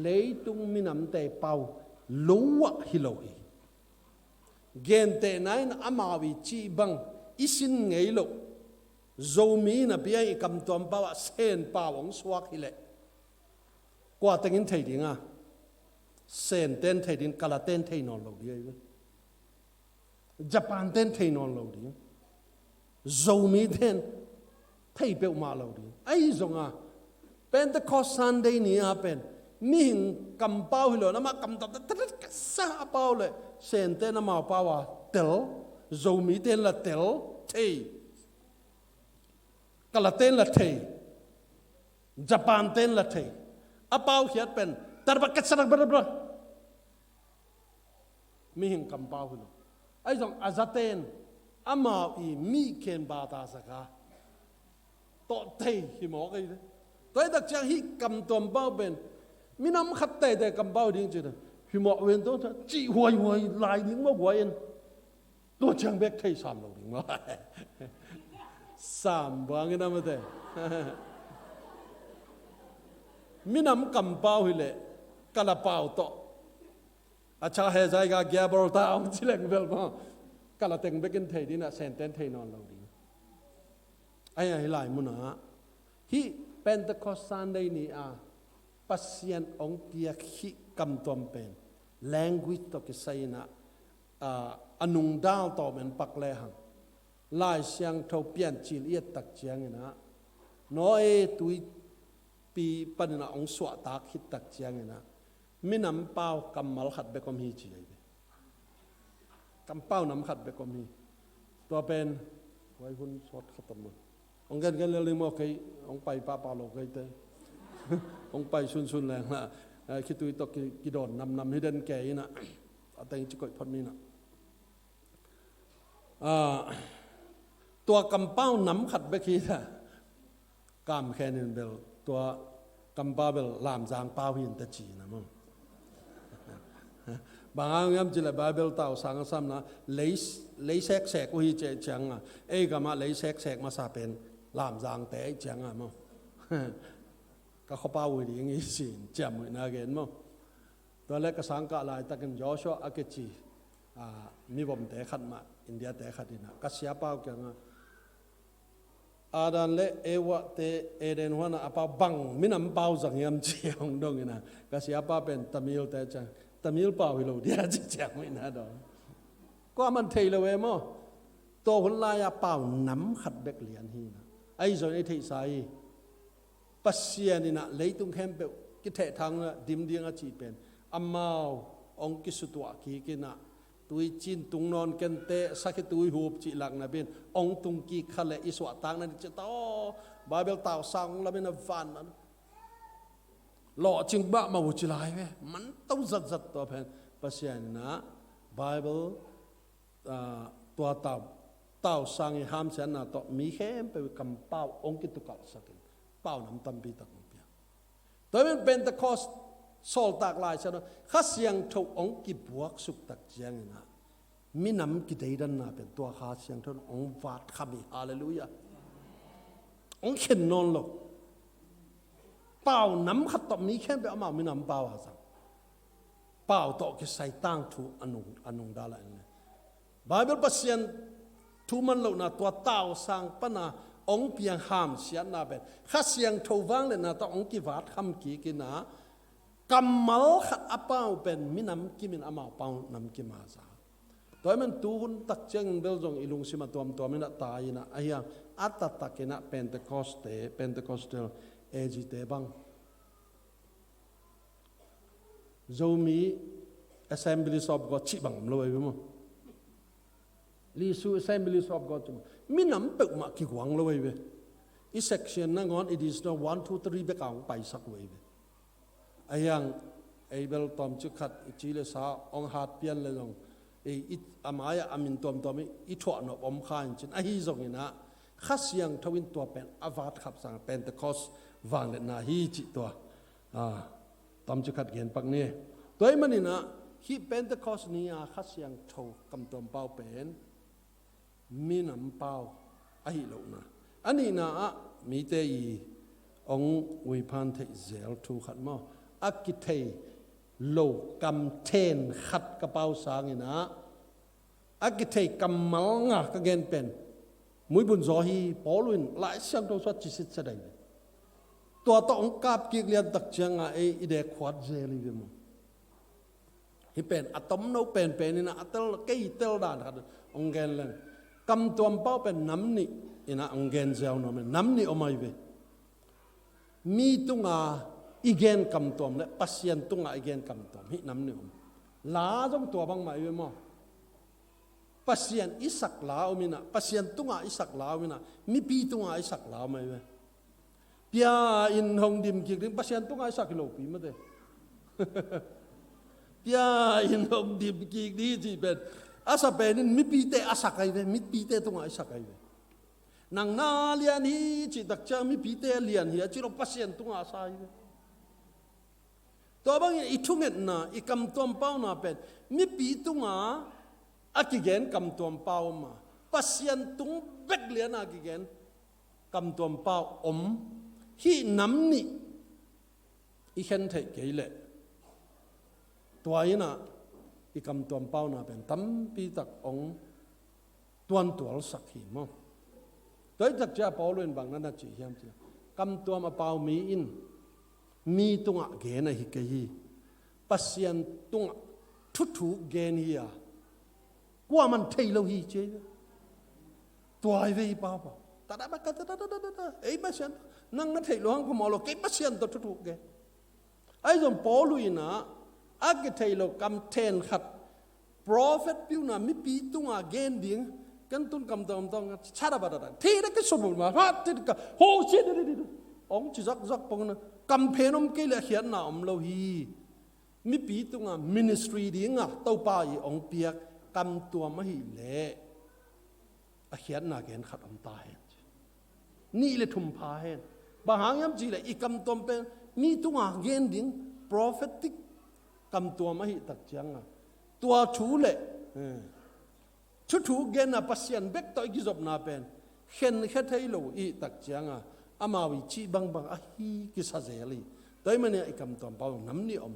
leitung minamte i pau lo ah hi lo hi. Gentehna in amau i cih bang i sin ngei loh Zomi in a bia i kamtuam pau ah Sen pau hong suak hi leh, kua tengin thei ding a? Sen ten thei ding, Kala ten thei nawn lo ding ahi ve. Japan ten thei nawn lo ding. Zomi ten thei peuhmah lo ding. Ahi zongin Pentecost Sunday ni a pen mihing kampau hi lo, amah kamtuam ta ta ta sa a pau leh, Sen ten amau pau a tel, Zomi ten la tel thei, Kala ten la thei, Japan ten la thei. A pau khiat pen tarba ka sarak bara bara. Mihing kampau hi lo. Ahi zong a zaten amau i mi khen bata saka tawh thei hi mawk ahi ve. Tua hi tak ciang hih kamtuam pau pen minam khat teitei kampau ding ci ta hi mawk ven, tua cih huaihuai lai ding mawk huai in. Tua ciang bek thei sam lo ding mawk. Sam buang in a mate. Minam kampau hi leh Kala pau tawh, a cha he zai ga giabor ta hong ci leng bel maw, Kala teng bekin thei ding a, Sen ten thei nawn lo ding. Ahi a, hih lai munah hih Pentecost Sunday ni a Pasian hong piak hih kamtuam pen language tawh kisai in ah, a, a nungdal tawm en pak lehang, Lai Siangtho Piancil i et tak ciangin ah, Noah tuipi panin ah hong suahtak khit tak ciangin ah, minam pau kammal khat bek om hi ci ahi ve. Kampau nam khat bek om hi. Tua pen, huai hun sawt khat om a. Hong gengen lel ding maw, kei hong pai pahpah lo kei te. Hong pai sunsun leng la, eh, khitui tawh ki, kidawn namnam hi den kei in ah, a teng ci koih phot mi in ah. Ah, tua kampau nam khat bek hi ta. Kam khen in bel, tua kampau bel Lamzang pau hi in ta ci na maw. Bang hang hiam cih leh Bible tausang a samna lei, lei seksek uh hi ci ciang a, ei gam ah lei seksek masa pen Lamzangte ahi ciang a maw. Ka khuapau uh hi ding hi ci-in ciamnuihna gen maw. Tua leh ka sangkah laitakin Joshua a kici, ah, mivomte khat mah, India-te khat in ah, ka siapau kiangah, Adam leh Eva-te Eden huan ah a pau bang minam pau zang hiam ci hong dong in ah, ka siapa pen Tamil-te ciang, Tamil pau hi lo dia ci ciamnuihna dong. Kuaman thei lo e maw. Tua hun lai-a pau nam khat bek lian hi in ah, ahi zongin ei theihsa hi. Pasian in ah leitung khempeuh kithehthang a dim ding a cih pen, amau hong kisutuah kik in ah, tuicin tung nawn kei inteh, sakhi tuihup cih lakna pen hong tung kik kha leh i suahtakna ding ci ta aw. Bible tausang hong lamen a van man lawhcing mahmah uh ci lai ve. Manto zatzat tua pen Pasian in ah Bible, ah, tua tau, tausang i hamsiatna tawh mi khempeuh i kampau hong kitukalhsak in, pau nam tampi tak hong pia. Tua pen Pentecost Sawltak Lai Siangtho, Kha Siangtho hong kibuaksuk tak ciangin ah, minam kideidanna pen tua Kha Siangtho in hong vatkham hi. Halleluiah. Hong khen nawn lo. Pau nam khat tawh mi khempeuh amau minam pau a zang. Pau tawh kisai tangthu a nung, a nungdal ah en le. Bible Pasian thu man lohna tua tausang pana hong piang hamsiatna pen Kha Siangtho vangliatna tawh hong kivatkham kik in ah, kammal khat a pau pen minam kimin amau pau namkim a za. Tua ahih man tuhun tak ciangin bel zong i lungsim a tuamtuam in ah tai in ah, ahi hang a taktak in ah Pentecost te, Pentecostal A G te bang, Zomi Assemblies of God cih bang om lo ahi ve maw. Lisu Assemblies of God cih bang, minam peuhmah kiguang lo ahi ve. I section nangawn i district one, two, three bek a hong paisak uh ahi ve. Ahi hang ei bel tawmcik khat i ci le sa hong hat pian le zong, i, i, a mai-ah a min tuamtuam i, i thuahnop om kha in cin. Ahi zongin ah Kha Siangtho in tua pen a vatkhap sang Pentecost vangliatna hi cih tua, a, tawmcik khat gen pak ni. Tua ahih manin ah hih Pentecost ni-a Kha Siangtho kamtuam pau pen minam pau ahi lohna. A nihna ah mite i hong uiphan theih zel thu khat maw, a kithei lo kamthen khat ka pau sangin ah, a kithei kammal nga ka gen pen muibun zaw hi. Paul in Lai Siangtho sua ci sitset ahi ve. Tua tawh hong kap kik lian tak ciangin ah ei i dek khuat zel hi ve maw. Hih pen a tomno penpen in ah a tel, kei tel dan khat hong gen leng, kamtuam pau pen nam nih in ah hong gen ziau nuam hi. Nam nih om ahi ve. Mi tunga i gen kamtuam le Pasian tunga i gen kamtuam, hih nam nih om. La zong tua bangmah ahi ve maw. Pasian i sak la om in ah, Pasian tunga i sak la om in ah, mipi tunga i sak la om ahi ve. Pia in hong dim kik ding, Pasian tunga i sak hi lopi mate. Pia in hong dim kik ding cih pen, a sa pen in mipite a sak ahi ve, mipite tunga i sak ahi ve. Nang na lian hi cih tak ciang mipite a lian hi a ci lo, Pasian tunga a sa ahi ve. Tua bangin i thungetna, i kamtuam pauna pen mipi tunga a kigen kamtuam pau om a, Pasian tung bek liana a kigen kamtuam pau om. Hih nam nih i khen theih kei leh, tua in ah i kamtuam pauna pen tampi tak hong tuantualsak hi maw. Tua hi tak ciang Paul in bang na na cih hiam cih leh, kamtuam a pau mi in mi tungah gen ahi kei hi. Pasian tungah thuthuk gen hi a, kuaman thei lo hi ci hi ve. Tua hi ve i pau pau. Ta da ba ka ta da da da da da. Ei Pasian, nang na theih lo hang khuamawh lo, kei Pasian tawh thuthuk gen. Ahi zong Paul in ah a kithei lo kamthen khat, prophet piuna mipi tunga gen ding, kan tun kamtuam tawng, chara ba da da, thei da ka sobul ma, ha, thei da ka, ho, si da da da da. Ong ci zakzak pong na, kamphen om kei leh a khiatna om lo hi. Mipi tunga ministry dinga Topa i ong piak kamtuam ahih leh a khiatna gen khat om ta hen. Nih le thum pha hen. Bang hang hiam cih leh i kamtuam pen mi tunga gen ding prophetic kamtuam ahih tak cianga, tua thu le, eh, thuthuk genna Pasian bek tawh i kizopna pen khenkhia thei lo i tak cianga, amau i cih bangbang ahi kisa zel hi. Tua ahih manin i kamtuam pau nam nih om.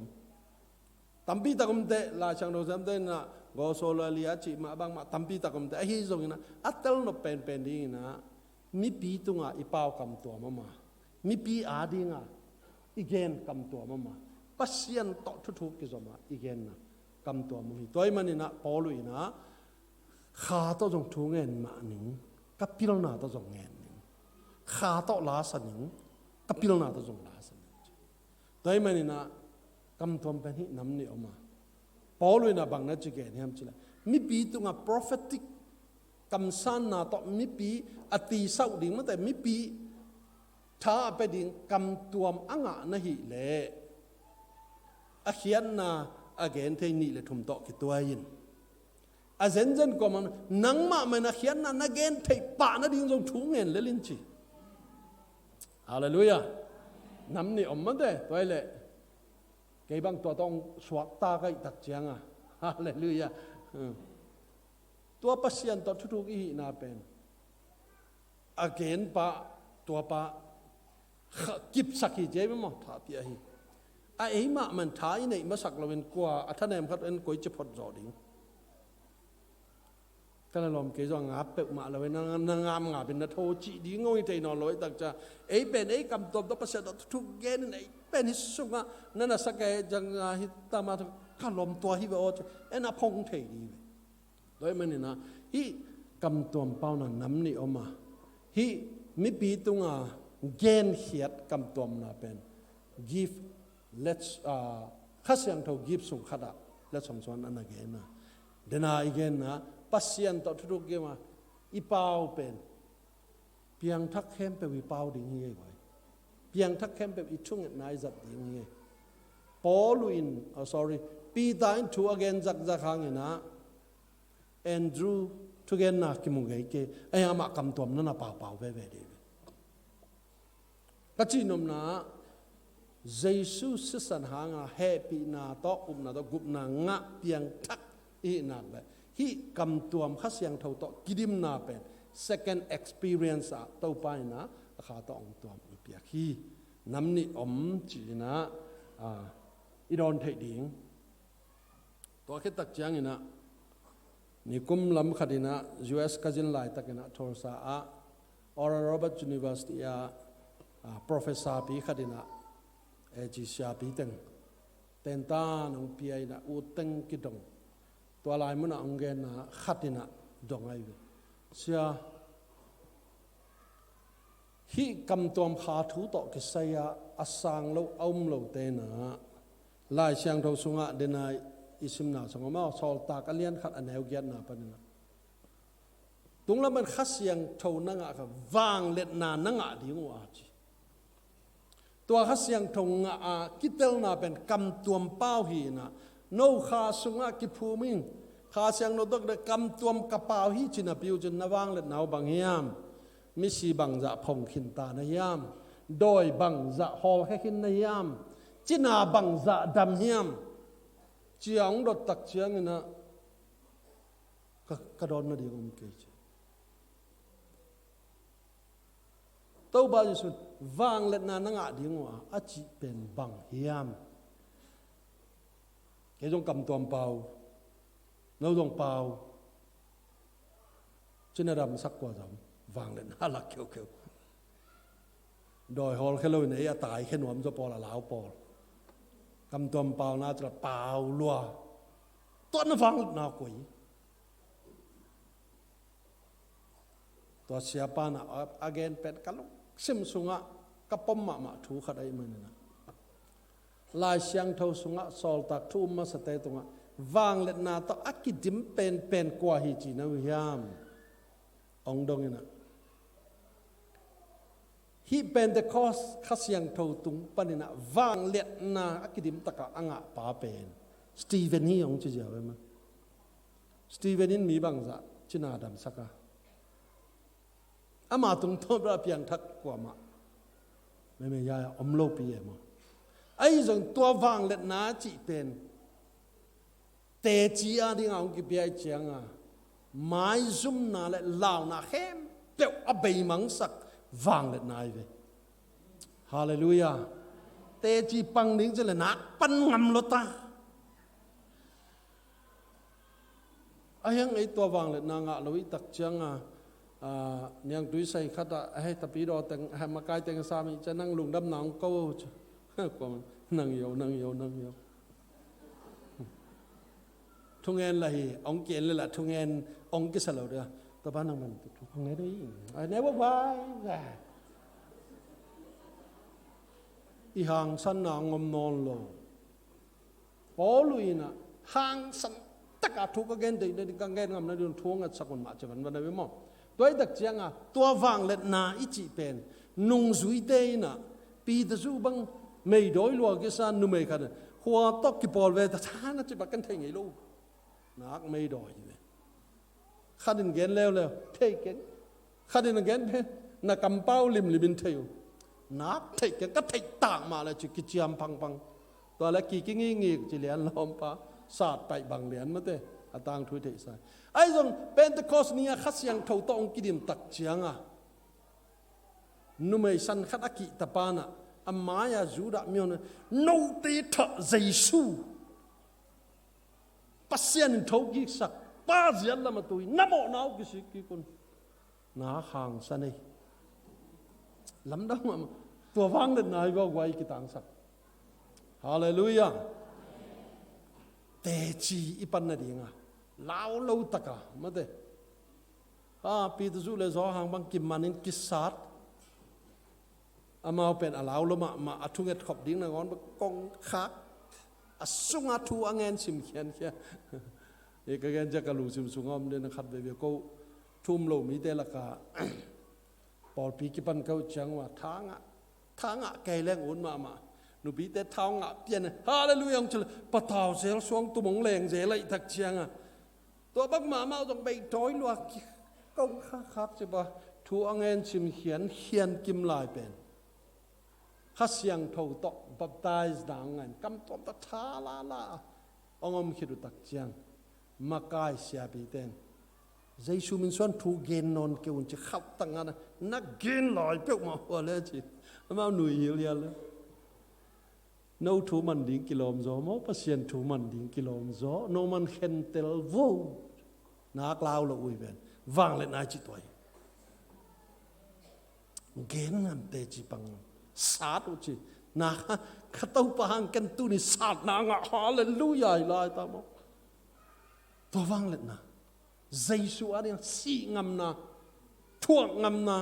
Tampi tak om teh, Lai Siangtho siamte in ah, Gosolali a cih mah bangmah tampi tak om teh, ahi zongin ah, a telnop penpen dingin ah, mipi tunga i pau kamtuam om a, mipi adinga i gen kamtuam om a, Pasian tawh thuthuk kizom a i genna kamtuam om hi. Tua ahih manin ah Paul in ah, Kha tawh zong thu ngen mah ning, ka pilna tawh zong ngen ning. Kha tawh la sa ning, ka pilna tawh zong la sa ning. Tua ahih manin ah kamtuam pen hih nam nih om a, Paul in ah bang na ci gen hiam cih leh, mipi tungah prophetic kamsanna tawh mipi a tisauh ding, mate, mipi tha a pia ding kamtuam a ngah na hih leh, a khiatna a gen thei nih le thum tawh kituai in. A zenzen kawm ah nangmah mah in a khiatna na gen theih pah nading zong thu ngen lel in ci. Halleluiah. Nam nih om mate, tua ahih leh Kei bang tua tawh suakta ka hih tak cianga, halleluiah. Tua Pasian tawh thuthuk i hihna pen a gen pah, tua pah kipsak hi ci ei maw, tha pia hi. A ei mahmah in tha i neih masak loin kua a thanem khat en koici phot zawh ding. Ka la lawm kei zong a ngap peuhmah loin na, na ngap ngap in na tho cih ding ngawng i thei nawn lo i tak ciang. Ei pen ei kamtuam tawh Pasian tawh thuthuk gen in ei pen hih sungah na na sak ei ciang a hih tama thu ka lawm tua hi ve aw ci en a phong thei ding hi ve. Tua ahih maninah hih kamtuam pauna nam nih om a, hih mipi tunga genkhiat kamtuamna pen gift, let's, ah, Kha Siangtho gift sung khatah letsong suan a na gen a. Dena i genna Pasian tawh thuthuk gima i pau pen piangthak khempeuh i pau ding hi ei guai. Piangthak khempeuh i thungetna i zat ding hi ei. Paul in, oh, sorry, Peter in thu a gen zakzak hanginah Andrew thugenna kimu ngei kei. Ei amah kamtuam na na paupau veve ding hi. Ka cihnopna ah Jesu sisan hanga hehpihna tawh upna tawh gupna ngah piangthak i hih nak leh hih kamtuam Kha Siangtho tawh kidimna pen second experience ah Topa inah a kha tawh hong tuam hong piak hi. Nam nih om ci-inah, ah, i dawn theih ding. Tua khit tak cianginah nikum lam khatinah U S ka zin laitakinah Tulsa ah Oral Roberts University ah, ah, professor pi khatinah, eh, ci siapi teng tentan hong pia inah ut teng kidong. Tua lai munah hong genna khatinah dong ahi ve. Sia, hih kamtuam kha thu tawh kisai-ah a sang lo a um lo tenah Lai Siangtho sungah dena i simna sungah maw Sawltak a lian khat a neu giatna paninah tunglam pan Kha Siangtho na ngah kha vangliatna na ngah ding uh a ci. Tua Kha Siangtho ngah a kitelna pen kamtuam pau hi inah no kha sungah kiphum in Kha Siangtho tawh kamtuam ka pau hi ci napi uh cin na vangliatna uh bang hiam? Misi bangzah phong khinta na hiam? Dawi bangzah hawlkhia khin na hiam? Cina bangzah dam hiam? Cia hong dot tak cianginah ka, ka dawn nading om kei ci. Topa Jesu in vangliatna na ngah ding uh a, a cih pen bang hiam? Kei zong kamtuam pau, no zong pau. Cina damsak kua zong vangliatna lak kheukeu. Dawi hawlkhia loin ei a taikhia nuam zaw pawl a lau pawl. Kamtuam pauna cila pau lua. Tua na vangliatna koi. Tua siapa na a, a gen pen ka lungsim sungah ka pom mahmah thu khat ahih maninah Lai Siangtho sungah Sawltak thu um masate tungah vangliatna tawh a kidim penpen kua hi ci na uh hiam? Hong donginah hih Pentecost Kha Siangtho tung paninah vangliatna a kidim takah a ngah pa pen Stephen hi hong ci ziau e maw. Stephen in mi bangzah cina damsak a, ama tungtawn bel a piangthak kuamah meimei ya om lopi e maw. Ahi zong tua vangliatna cih pen teci a dinga hong kipia i cianga maizumna le launa khempeuh a beimangsak vangliatna ahi ve. Halleluiah. Teci pang ding cih le nak pan ngam lo ta. A hiang ei tua vangliatna ngah lo i tak cianga, a, niangtui sai khatah a hei tapi daw teng a hei makai teng sami cia nang lungdamna hong ko ci. Kuam nang yo, nang yo, nang yo. Thungen la hi, hong kien le la thungen hong kisa lo dia. Tua pa nang man thungen hi. I never why. I hangsanna hong om nawn lo. Paul inah hangsan taka thu ka gen deih nading ka gen ngam nading thu ngatsak un mah ci van van a ve maw. Tua i tak cianga tua vangliatna i cih pen nungzuite inah Peter zu bang meidawi lua kisa numei khat khua tawh kipawl ve ta sa na ci bak kan thei ngei lo. Nak meidawi hi ve. Khatin gen leuleu thei keng. Khatin a gen phe na kampau limlimin thei uh. Nak thei keng ka theih tak mah le ci kiciam pangpang. Tua le ki kingingik ci lian lawmpa, sat paih bang lian mate, a tangthu i theihsa. Ahi zong Pentecost ni-a Kha Siangtho tawh hong kidim tak cianga numei san khat a kihta pa in ah, a mai-a Judah mi hong, note thah Jesu Pasian in thokiksak pa ziat lam a tui, na mawhna uh kisik kik un. Na khangsa nei. Lamdang mahmah. Tua vangliatna hi vua guai kitangsak. Halleluiah. Teci i pan nadinga lau lo taka mate. Ha, Peter Zu le Zawhang bang kimanin kisat. Amau pen a lau lo mahmah, a thunget khop ding nangawn bang kongkhak. A sunga thu a ngen sim khiankhia. E, ka gen cia ka lungsim sunga om den khat veve ko thu um lo mite laka pawlpi kipan ka uh ciang ua, thangah, thangah kei leng ut mahmah. Nupite thau ngah pian, halleluiah hong cil, patau zel suang tum hong leng zel aih tak cianga. Tua bang mahmah zong bei tawi luak ki, kong khak khak ci ba, thu a ngen sim khian, khian kim lai pen Kha Siangtho tawh baptize dang ngan, kam tuam tawh tha lala a hong om khit uh tak ciang, makai siapite in, Jesu min suan thu gen nawn kei un ci khauh tak ngan a, na gen lai peuhmah hua le ci. Amau nui hilhial le. No thu man ding kilawm zaw maw, Pasian thu man ding kilawm zaw, no man khentel vo. Nak lau lo ui ven. Vangliatna i ci tua hi. Gen ngamte ci pang. Sat uh ci. Na kha, kha Topa hang ken tuni satna ngah, halleluiah hi lai ta maw. Tua vangliatna. Jesu a ding sih ngamna, thuak ngamna,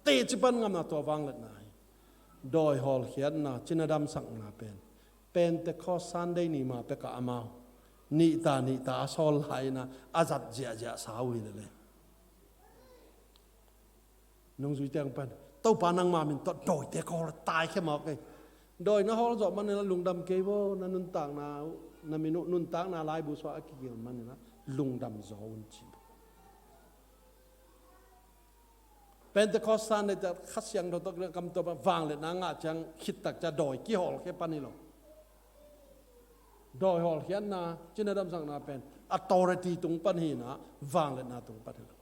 teci pan ngamna tua vangliatna hi. Dawi hawlkhiatna, cina damsakna pen Pentecost Sunday ni ma pekah amau nihta nihta a sawl lai in a zat ziahziah sa uh hi lele. Nungzui tiang pan Topa nangma min tawh dawite ka hawl a taikhia mawk ei. Dawi na hawl zawh manin a lungdam kei vo, na nuntakna uh, na min uh nuntakna laibu suah a kigil manin a lungdam zaw un ci. Pentecost Sunday te Kha Siangtho tawh kam tua pan vangliatna ngah ciang khittak cia dawi kihawlkhia pan hi lo. Dawi hawlkhiatna, cina damsakna pen authority tung pan hi in a, vangliatna tung pan hi lo.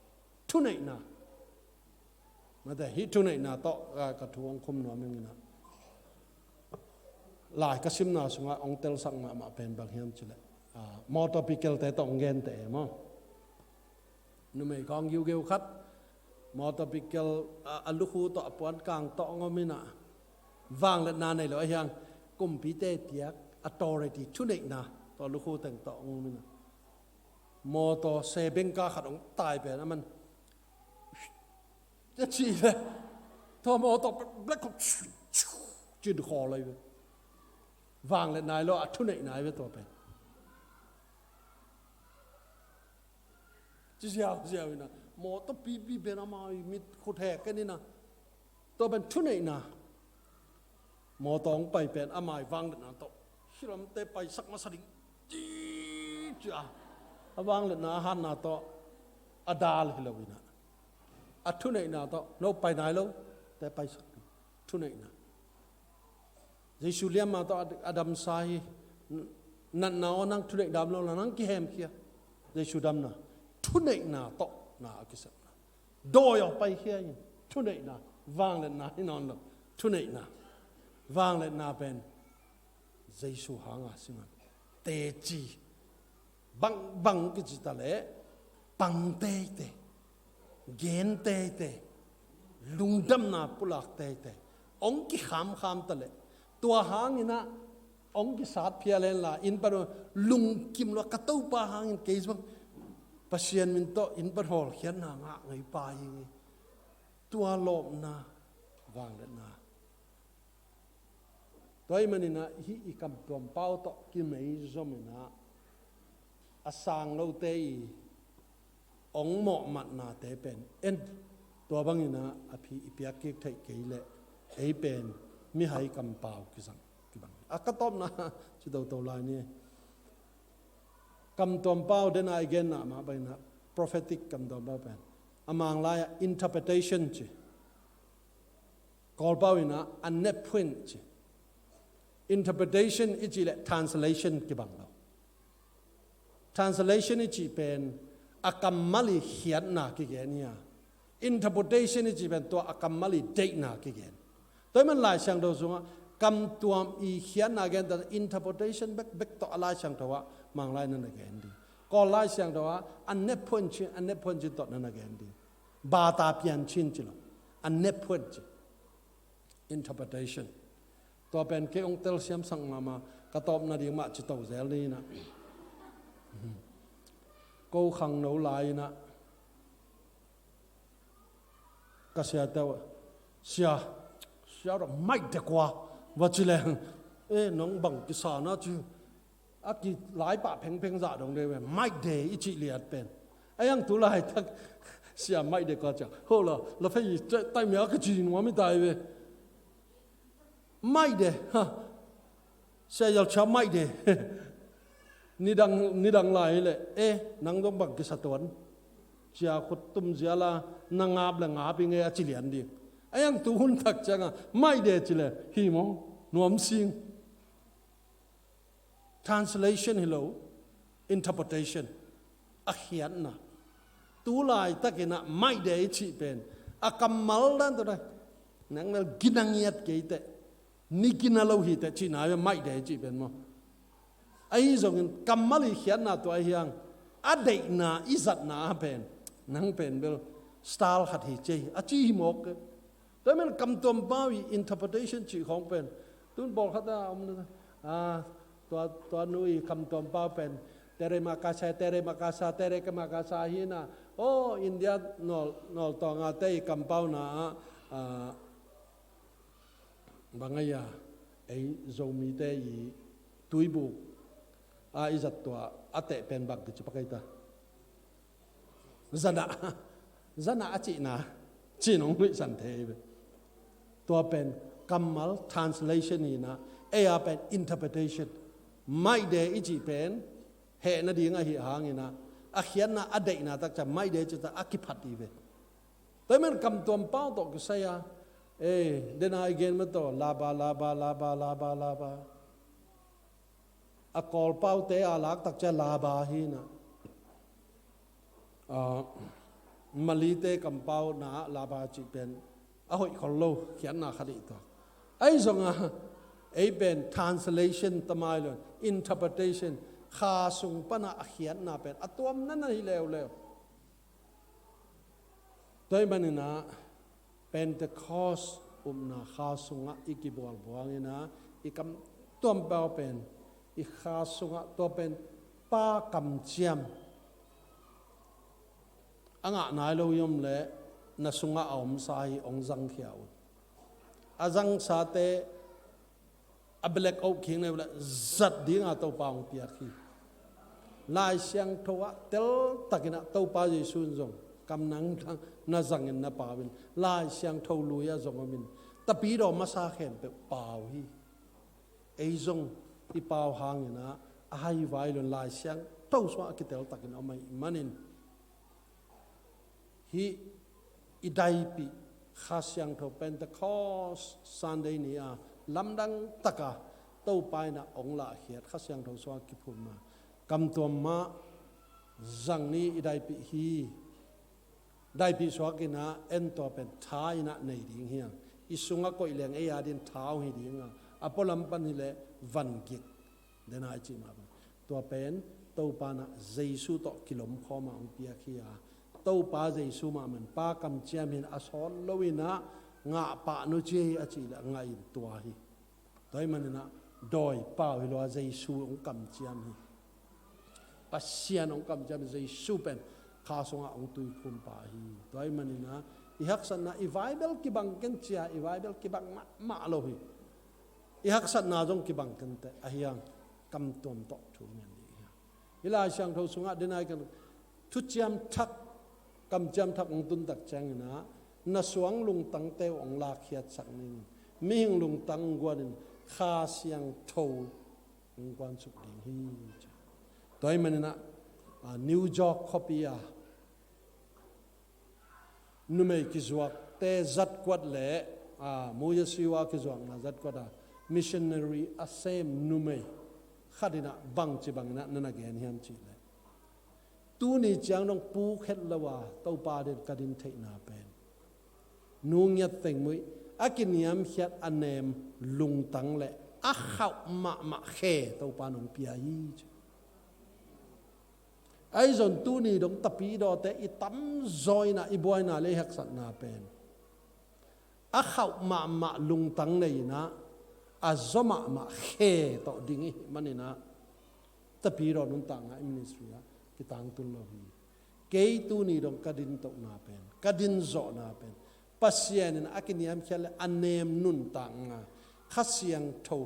Thuneihna. Mate, hih thuneihna tawh ka, ka thu hong khum nuam ing in a. Lai ka simna sungah hong telsak mahmah pen bang hiam cileh, ah, mawtaw pikelte tawh hong gente e maw. Numei kawng giugeu khat mawtaw pikel, ah, a lukhu tawh a puankang tawh hong om in a. Vangliatna nei lo ahi hang, kumpite piak authority, thuneihna tawh lukhu teng tawh hong om in a. Mawtaw sebengka khat hong tai pen a man. Cia ci le. Tua mawtaw black hole cin khaw lai ve. Vangliatna hi lo, a thuneihna hi ve tua pen. Ci ziauziau in a. Mawtaw pipi pen a mai mit khut hek ken in a. Tua pen thuneihna. Mawtaw hong pai pen a mai vangliatna tawh hi lamte paisak masa ding. Ci, ci a. A vangliatna a hatna tawh a dal hi lo in a. A thuneihna tawh no pai nai lo te paisak ding. Thuneihna. Jesu liamma tawh a, a damsa hi. Natna aw nang thuneih dam lo la nang kihemkhia. Jesu damna. Thuneihna tawh na a kisepna. Dawi aw paikhia in. Thuneihna. Vangliatna hi nawn lo. Thuneihna. Vangliatna pen Jesu hanga singan. Teci. Bangbang kici ta leh. Pang teitei. Gen teitei. Lungdamna pulak teitei. Hong kikhamkham ta leh. Tua hangin a hong kisat phial hen la, inn pan lungkim lo, ka Topa hangin kei zong Pasian min tawh inn pan hawlkhiatna ngah ngei pa hi. Tua lawpna, vangliatna. Tua ahih manin a hih i kamtuam pau tawh kimei zom in a, a sang lote i hong mawhmatnate pen en, tua bangin a, a phi i piak kik theih kei leh ei pen mihai kampau kisang kibang. A ka tawpna ci toto lai ni. Kamtuam pau den a i genna mah bangin a prophetic kamtuam pau pen a Mang lai-ah interpretation ci. Kawlpau in a, a nephuin ci. Interpretation i cih leh translation kibang lo. Translation i cih pen a kammal i khiatna kigen hi a, interpretation i cih pen tua a kammal i deihna kigen. Tua ahih man Lai Siangtho sungah kamtuam i khiatna gen ta, interpretation bekbek tawh a Lai Siangtho ah Manglai na na gen ding. Kawl Lai Siangtho ah a nephuan chin, a nephuan chin tawh na na gen ding. Bata pian chin ci lo. A nephuan chin. Interpretation. Tua pen kei hong telsiam sak mahmah, ka tawpna ding mah ci to zel ni inah. Ko khangno lai inah ka siate uh, "Sia, sia rak maih dek ua," va ci leng, "Eh, nang bang kisa na?" ci. A kilai pah phengpheng zah dong dei ve, maih de i cih liat pen. A yang tu laitak, "Sia maih de kua cia." Ho la, la phei i taimia ka ci nuam i tai ve. Maih de, ha. Sia yal cia maih de. Nidang, nidang lai le, "Eh, nang dong bang kisa tuan?" Cia khut tum zia la, "Na ngap le ngap i nge," a ci lian ding. A yang tu hun tak cianga, "Maih de," ci le, "Hi maw, nuam sing." Translation hi lo, interpretation. A khiatna. Tu laitakinah maih de i cih pen a kammal dan tu dai, nang mel gina ngiat kei teh, ni gina lo hi teh cihna ve, maih de i cih pen maw. Ahi zongin kammal i khiatna tua ahi hang, a deihna i zatna a pen, nang pen bel style khat hi cia hi a ci hi mawk. Tua ahih man kamtuam pau i interpretation cih khawng pen, tun pawlkhat a om na, ah, tua, tua nu i kamtuam pau pen, "Tere makasa, tere makasa, tere ke makasa," hi na. Oh, India nawl, nawltawngate i kampauna ah, ah, bang a ia, ei Zomite i tuibuk a i zat tua a teh pen bang kici pak ei ta. Zana, zana a cihna, cih nong nuihsan thei ve. Tua pen kammal translation hi na, ei a pen interpretation. Maih de i cih pen heh nading ahi hangin ah, a khiatna a deihna tak ciang maih de i cih tak a kiphat hi ve. Tua ahih man kamtuam pau tawh kisai a, eh, dena i gen mah tawh, laba, laba, laba, laba, laba. A Kawl paute a lak tak ciang laba hi na. Ah, Malite kampau na laba cih pen a hoih khol lo, khiatna khat hi tua. Ahi zongah, ei pen translation tamai lo, interpretation, kha sung pana a khiatna pen a tuam nana hi leuleu. Tua ahih maninah Pentecost upna kha sungah i kibualbuang inah, i kamtuam pau pen, i kha sungah tua pen Pa kamciam a ngah nai lo i om leh, na sungah a omsa hi hong zangkhia un. A zangsate a black out khing nei uh leh zat dinga Topa hong piak hi. Lai Siangtho ah teltakinah Topa Jesu in zong kam nang na zangin na pau in, Lai Siangtho lui ah zong omin, tapidaw masa khempeuh pau hi. Ei zong i pau hanginah a haivai lo in Lai Siangtho sungah a kiteltakin om ahih manin, hih i daipih Kha Siangtho Pentecost Sunday ni a lamdang taka Topa inah hong lahkhiat Kha Siangtho sungah kiphum a, kamtuam mah zang ni i daipih hi. Daipih suakinah en tua pen tha inah nei ding hi a, i sungah koih leng ei a din tha hong hi ding a, a pualam pan hileh van gik, dena i cih mah bang. Tua pen Topa inah Jesu tawh kilomkhawm a hong piak hi a, Topa Jesu mahmah in Pa kamciam hi in a sawt lo inah ngah pah nuci hi a cih leh a ngah in tua hi. Tua ahih maninah dawi pau hi lo a, Jesu hong kamciam hi. Pasian hong kamciam hi, Jesu pen kha sungah hong tuikhum pa hi. Tua ahih maninah i haksatna, i vai bel kibang ken cia, i vai bel kibang mahmah lo hi. I haksatna zong kibang kenteh, ahi hang kamtuam tawh thu ngen ding hi. Hih Lai Siangtho sungah dena i kan thuciam thak, kamciam thak hong tun tak cianginah, na suang lungtangte uh hong lakkhiatsak ning, mihing lungtang hong guanin Kha Siangtho hong guansuk ding hi. Tua ahih maninah, ah, New York khuapi a numei kizuakte zatkuat le, ah, Mu Yeshua kizuakna zatkuat a missionary a sem numei khat in ah bangci bangin ah na na gen hiam cih leh, tuni ciang dong puk het lo a Topa adingin ka din theihna pen nu ngiat teng muih, a kiniamkhiat a nem lungtang le a khauh mahmah khe Topa in hong pia hi ci. Ahi zongin tuni dong tapidawte i tamzaw in ah i buaina le i haksatna pen a khauh mahmah lungtang nei in ah a zaw mahmah khe tawh ding i hih manin ah tapidaw nuntakna i ministry ah kitangtun lo hi. Kei tuni dong ka din tohna pen, ka din zawhna pen, Pasian in a kiniamkhiat le a nem nuntakna Kha Siangtho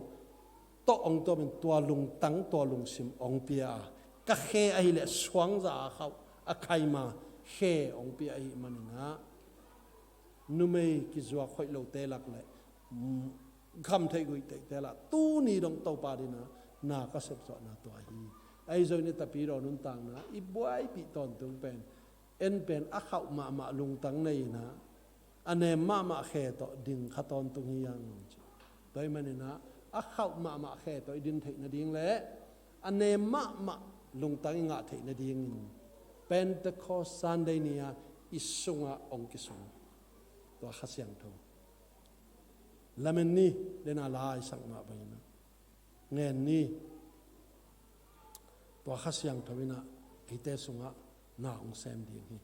tawh hong tuamin tua lungtang, tua lungsim hong pia a, ka khe ahih leh suangzah a khauh a khaima khe hong pia ahih manin ah numei kizuak hoih lote lak le, mm, khamtheih guihtheihte lak tuni dong Topa adingin ah na ka sepzawhna tua hi. Ahi zongin i tapidaw nuntakna i buaipih tawntung pen, en pen a khauh mahmah lungtang nei in ah a nem mahmah khe tawh ding kha tawntung hi hang ci. Tua ahih manin ah a khauh mahmah khe tawh i din theih nading le a nem mahmah lungtang i ngah theih nadingin Pentecost Sunday ni-a i sungah hong kisung tua Kha Siangtho lamen ni, den a la i sak mah bangin ah ngen ni. Tua Kha Siangtho in ah eite sungah na hong sem ding hi.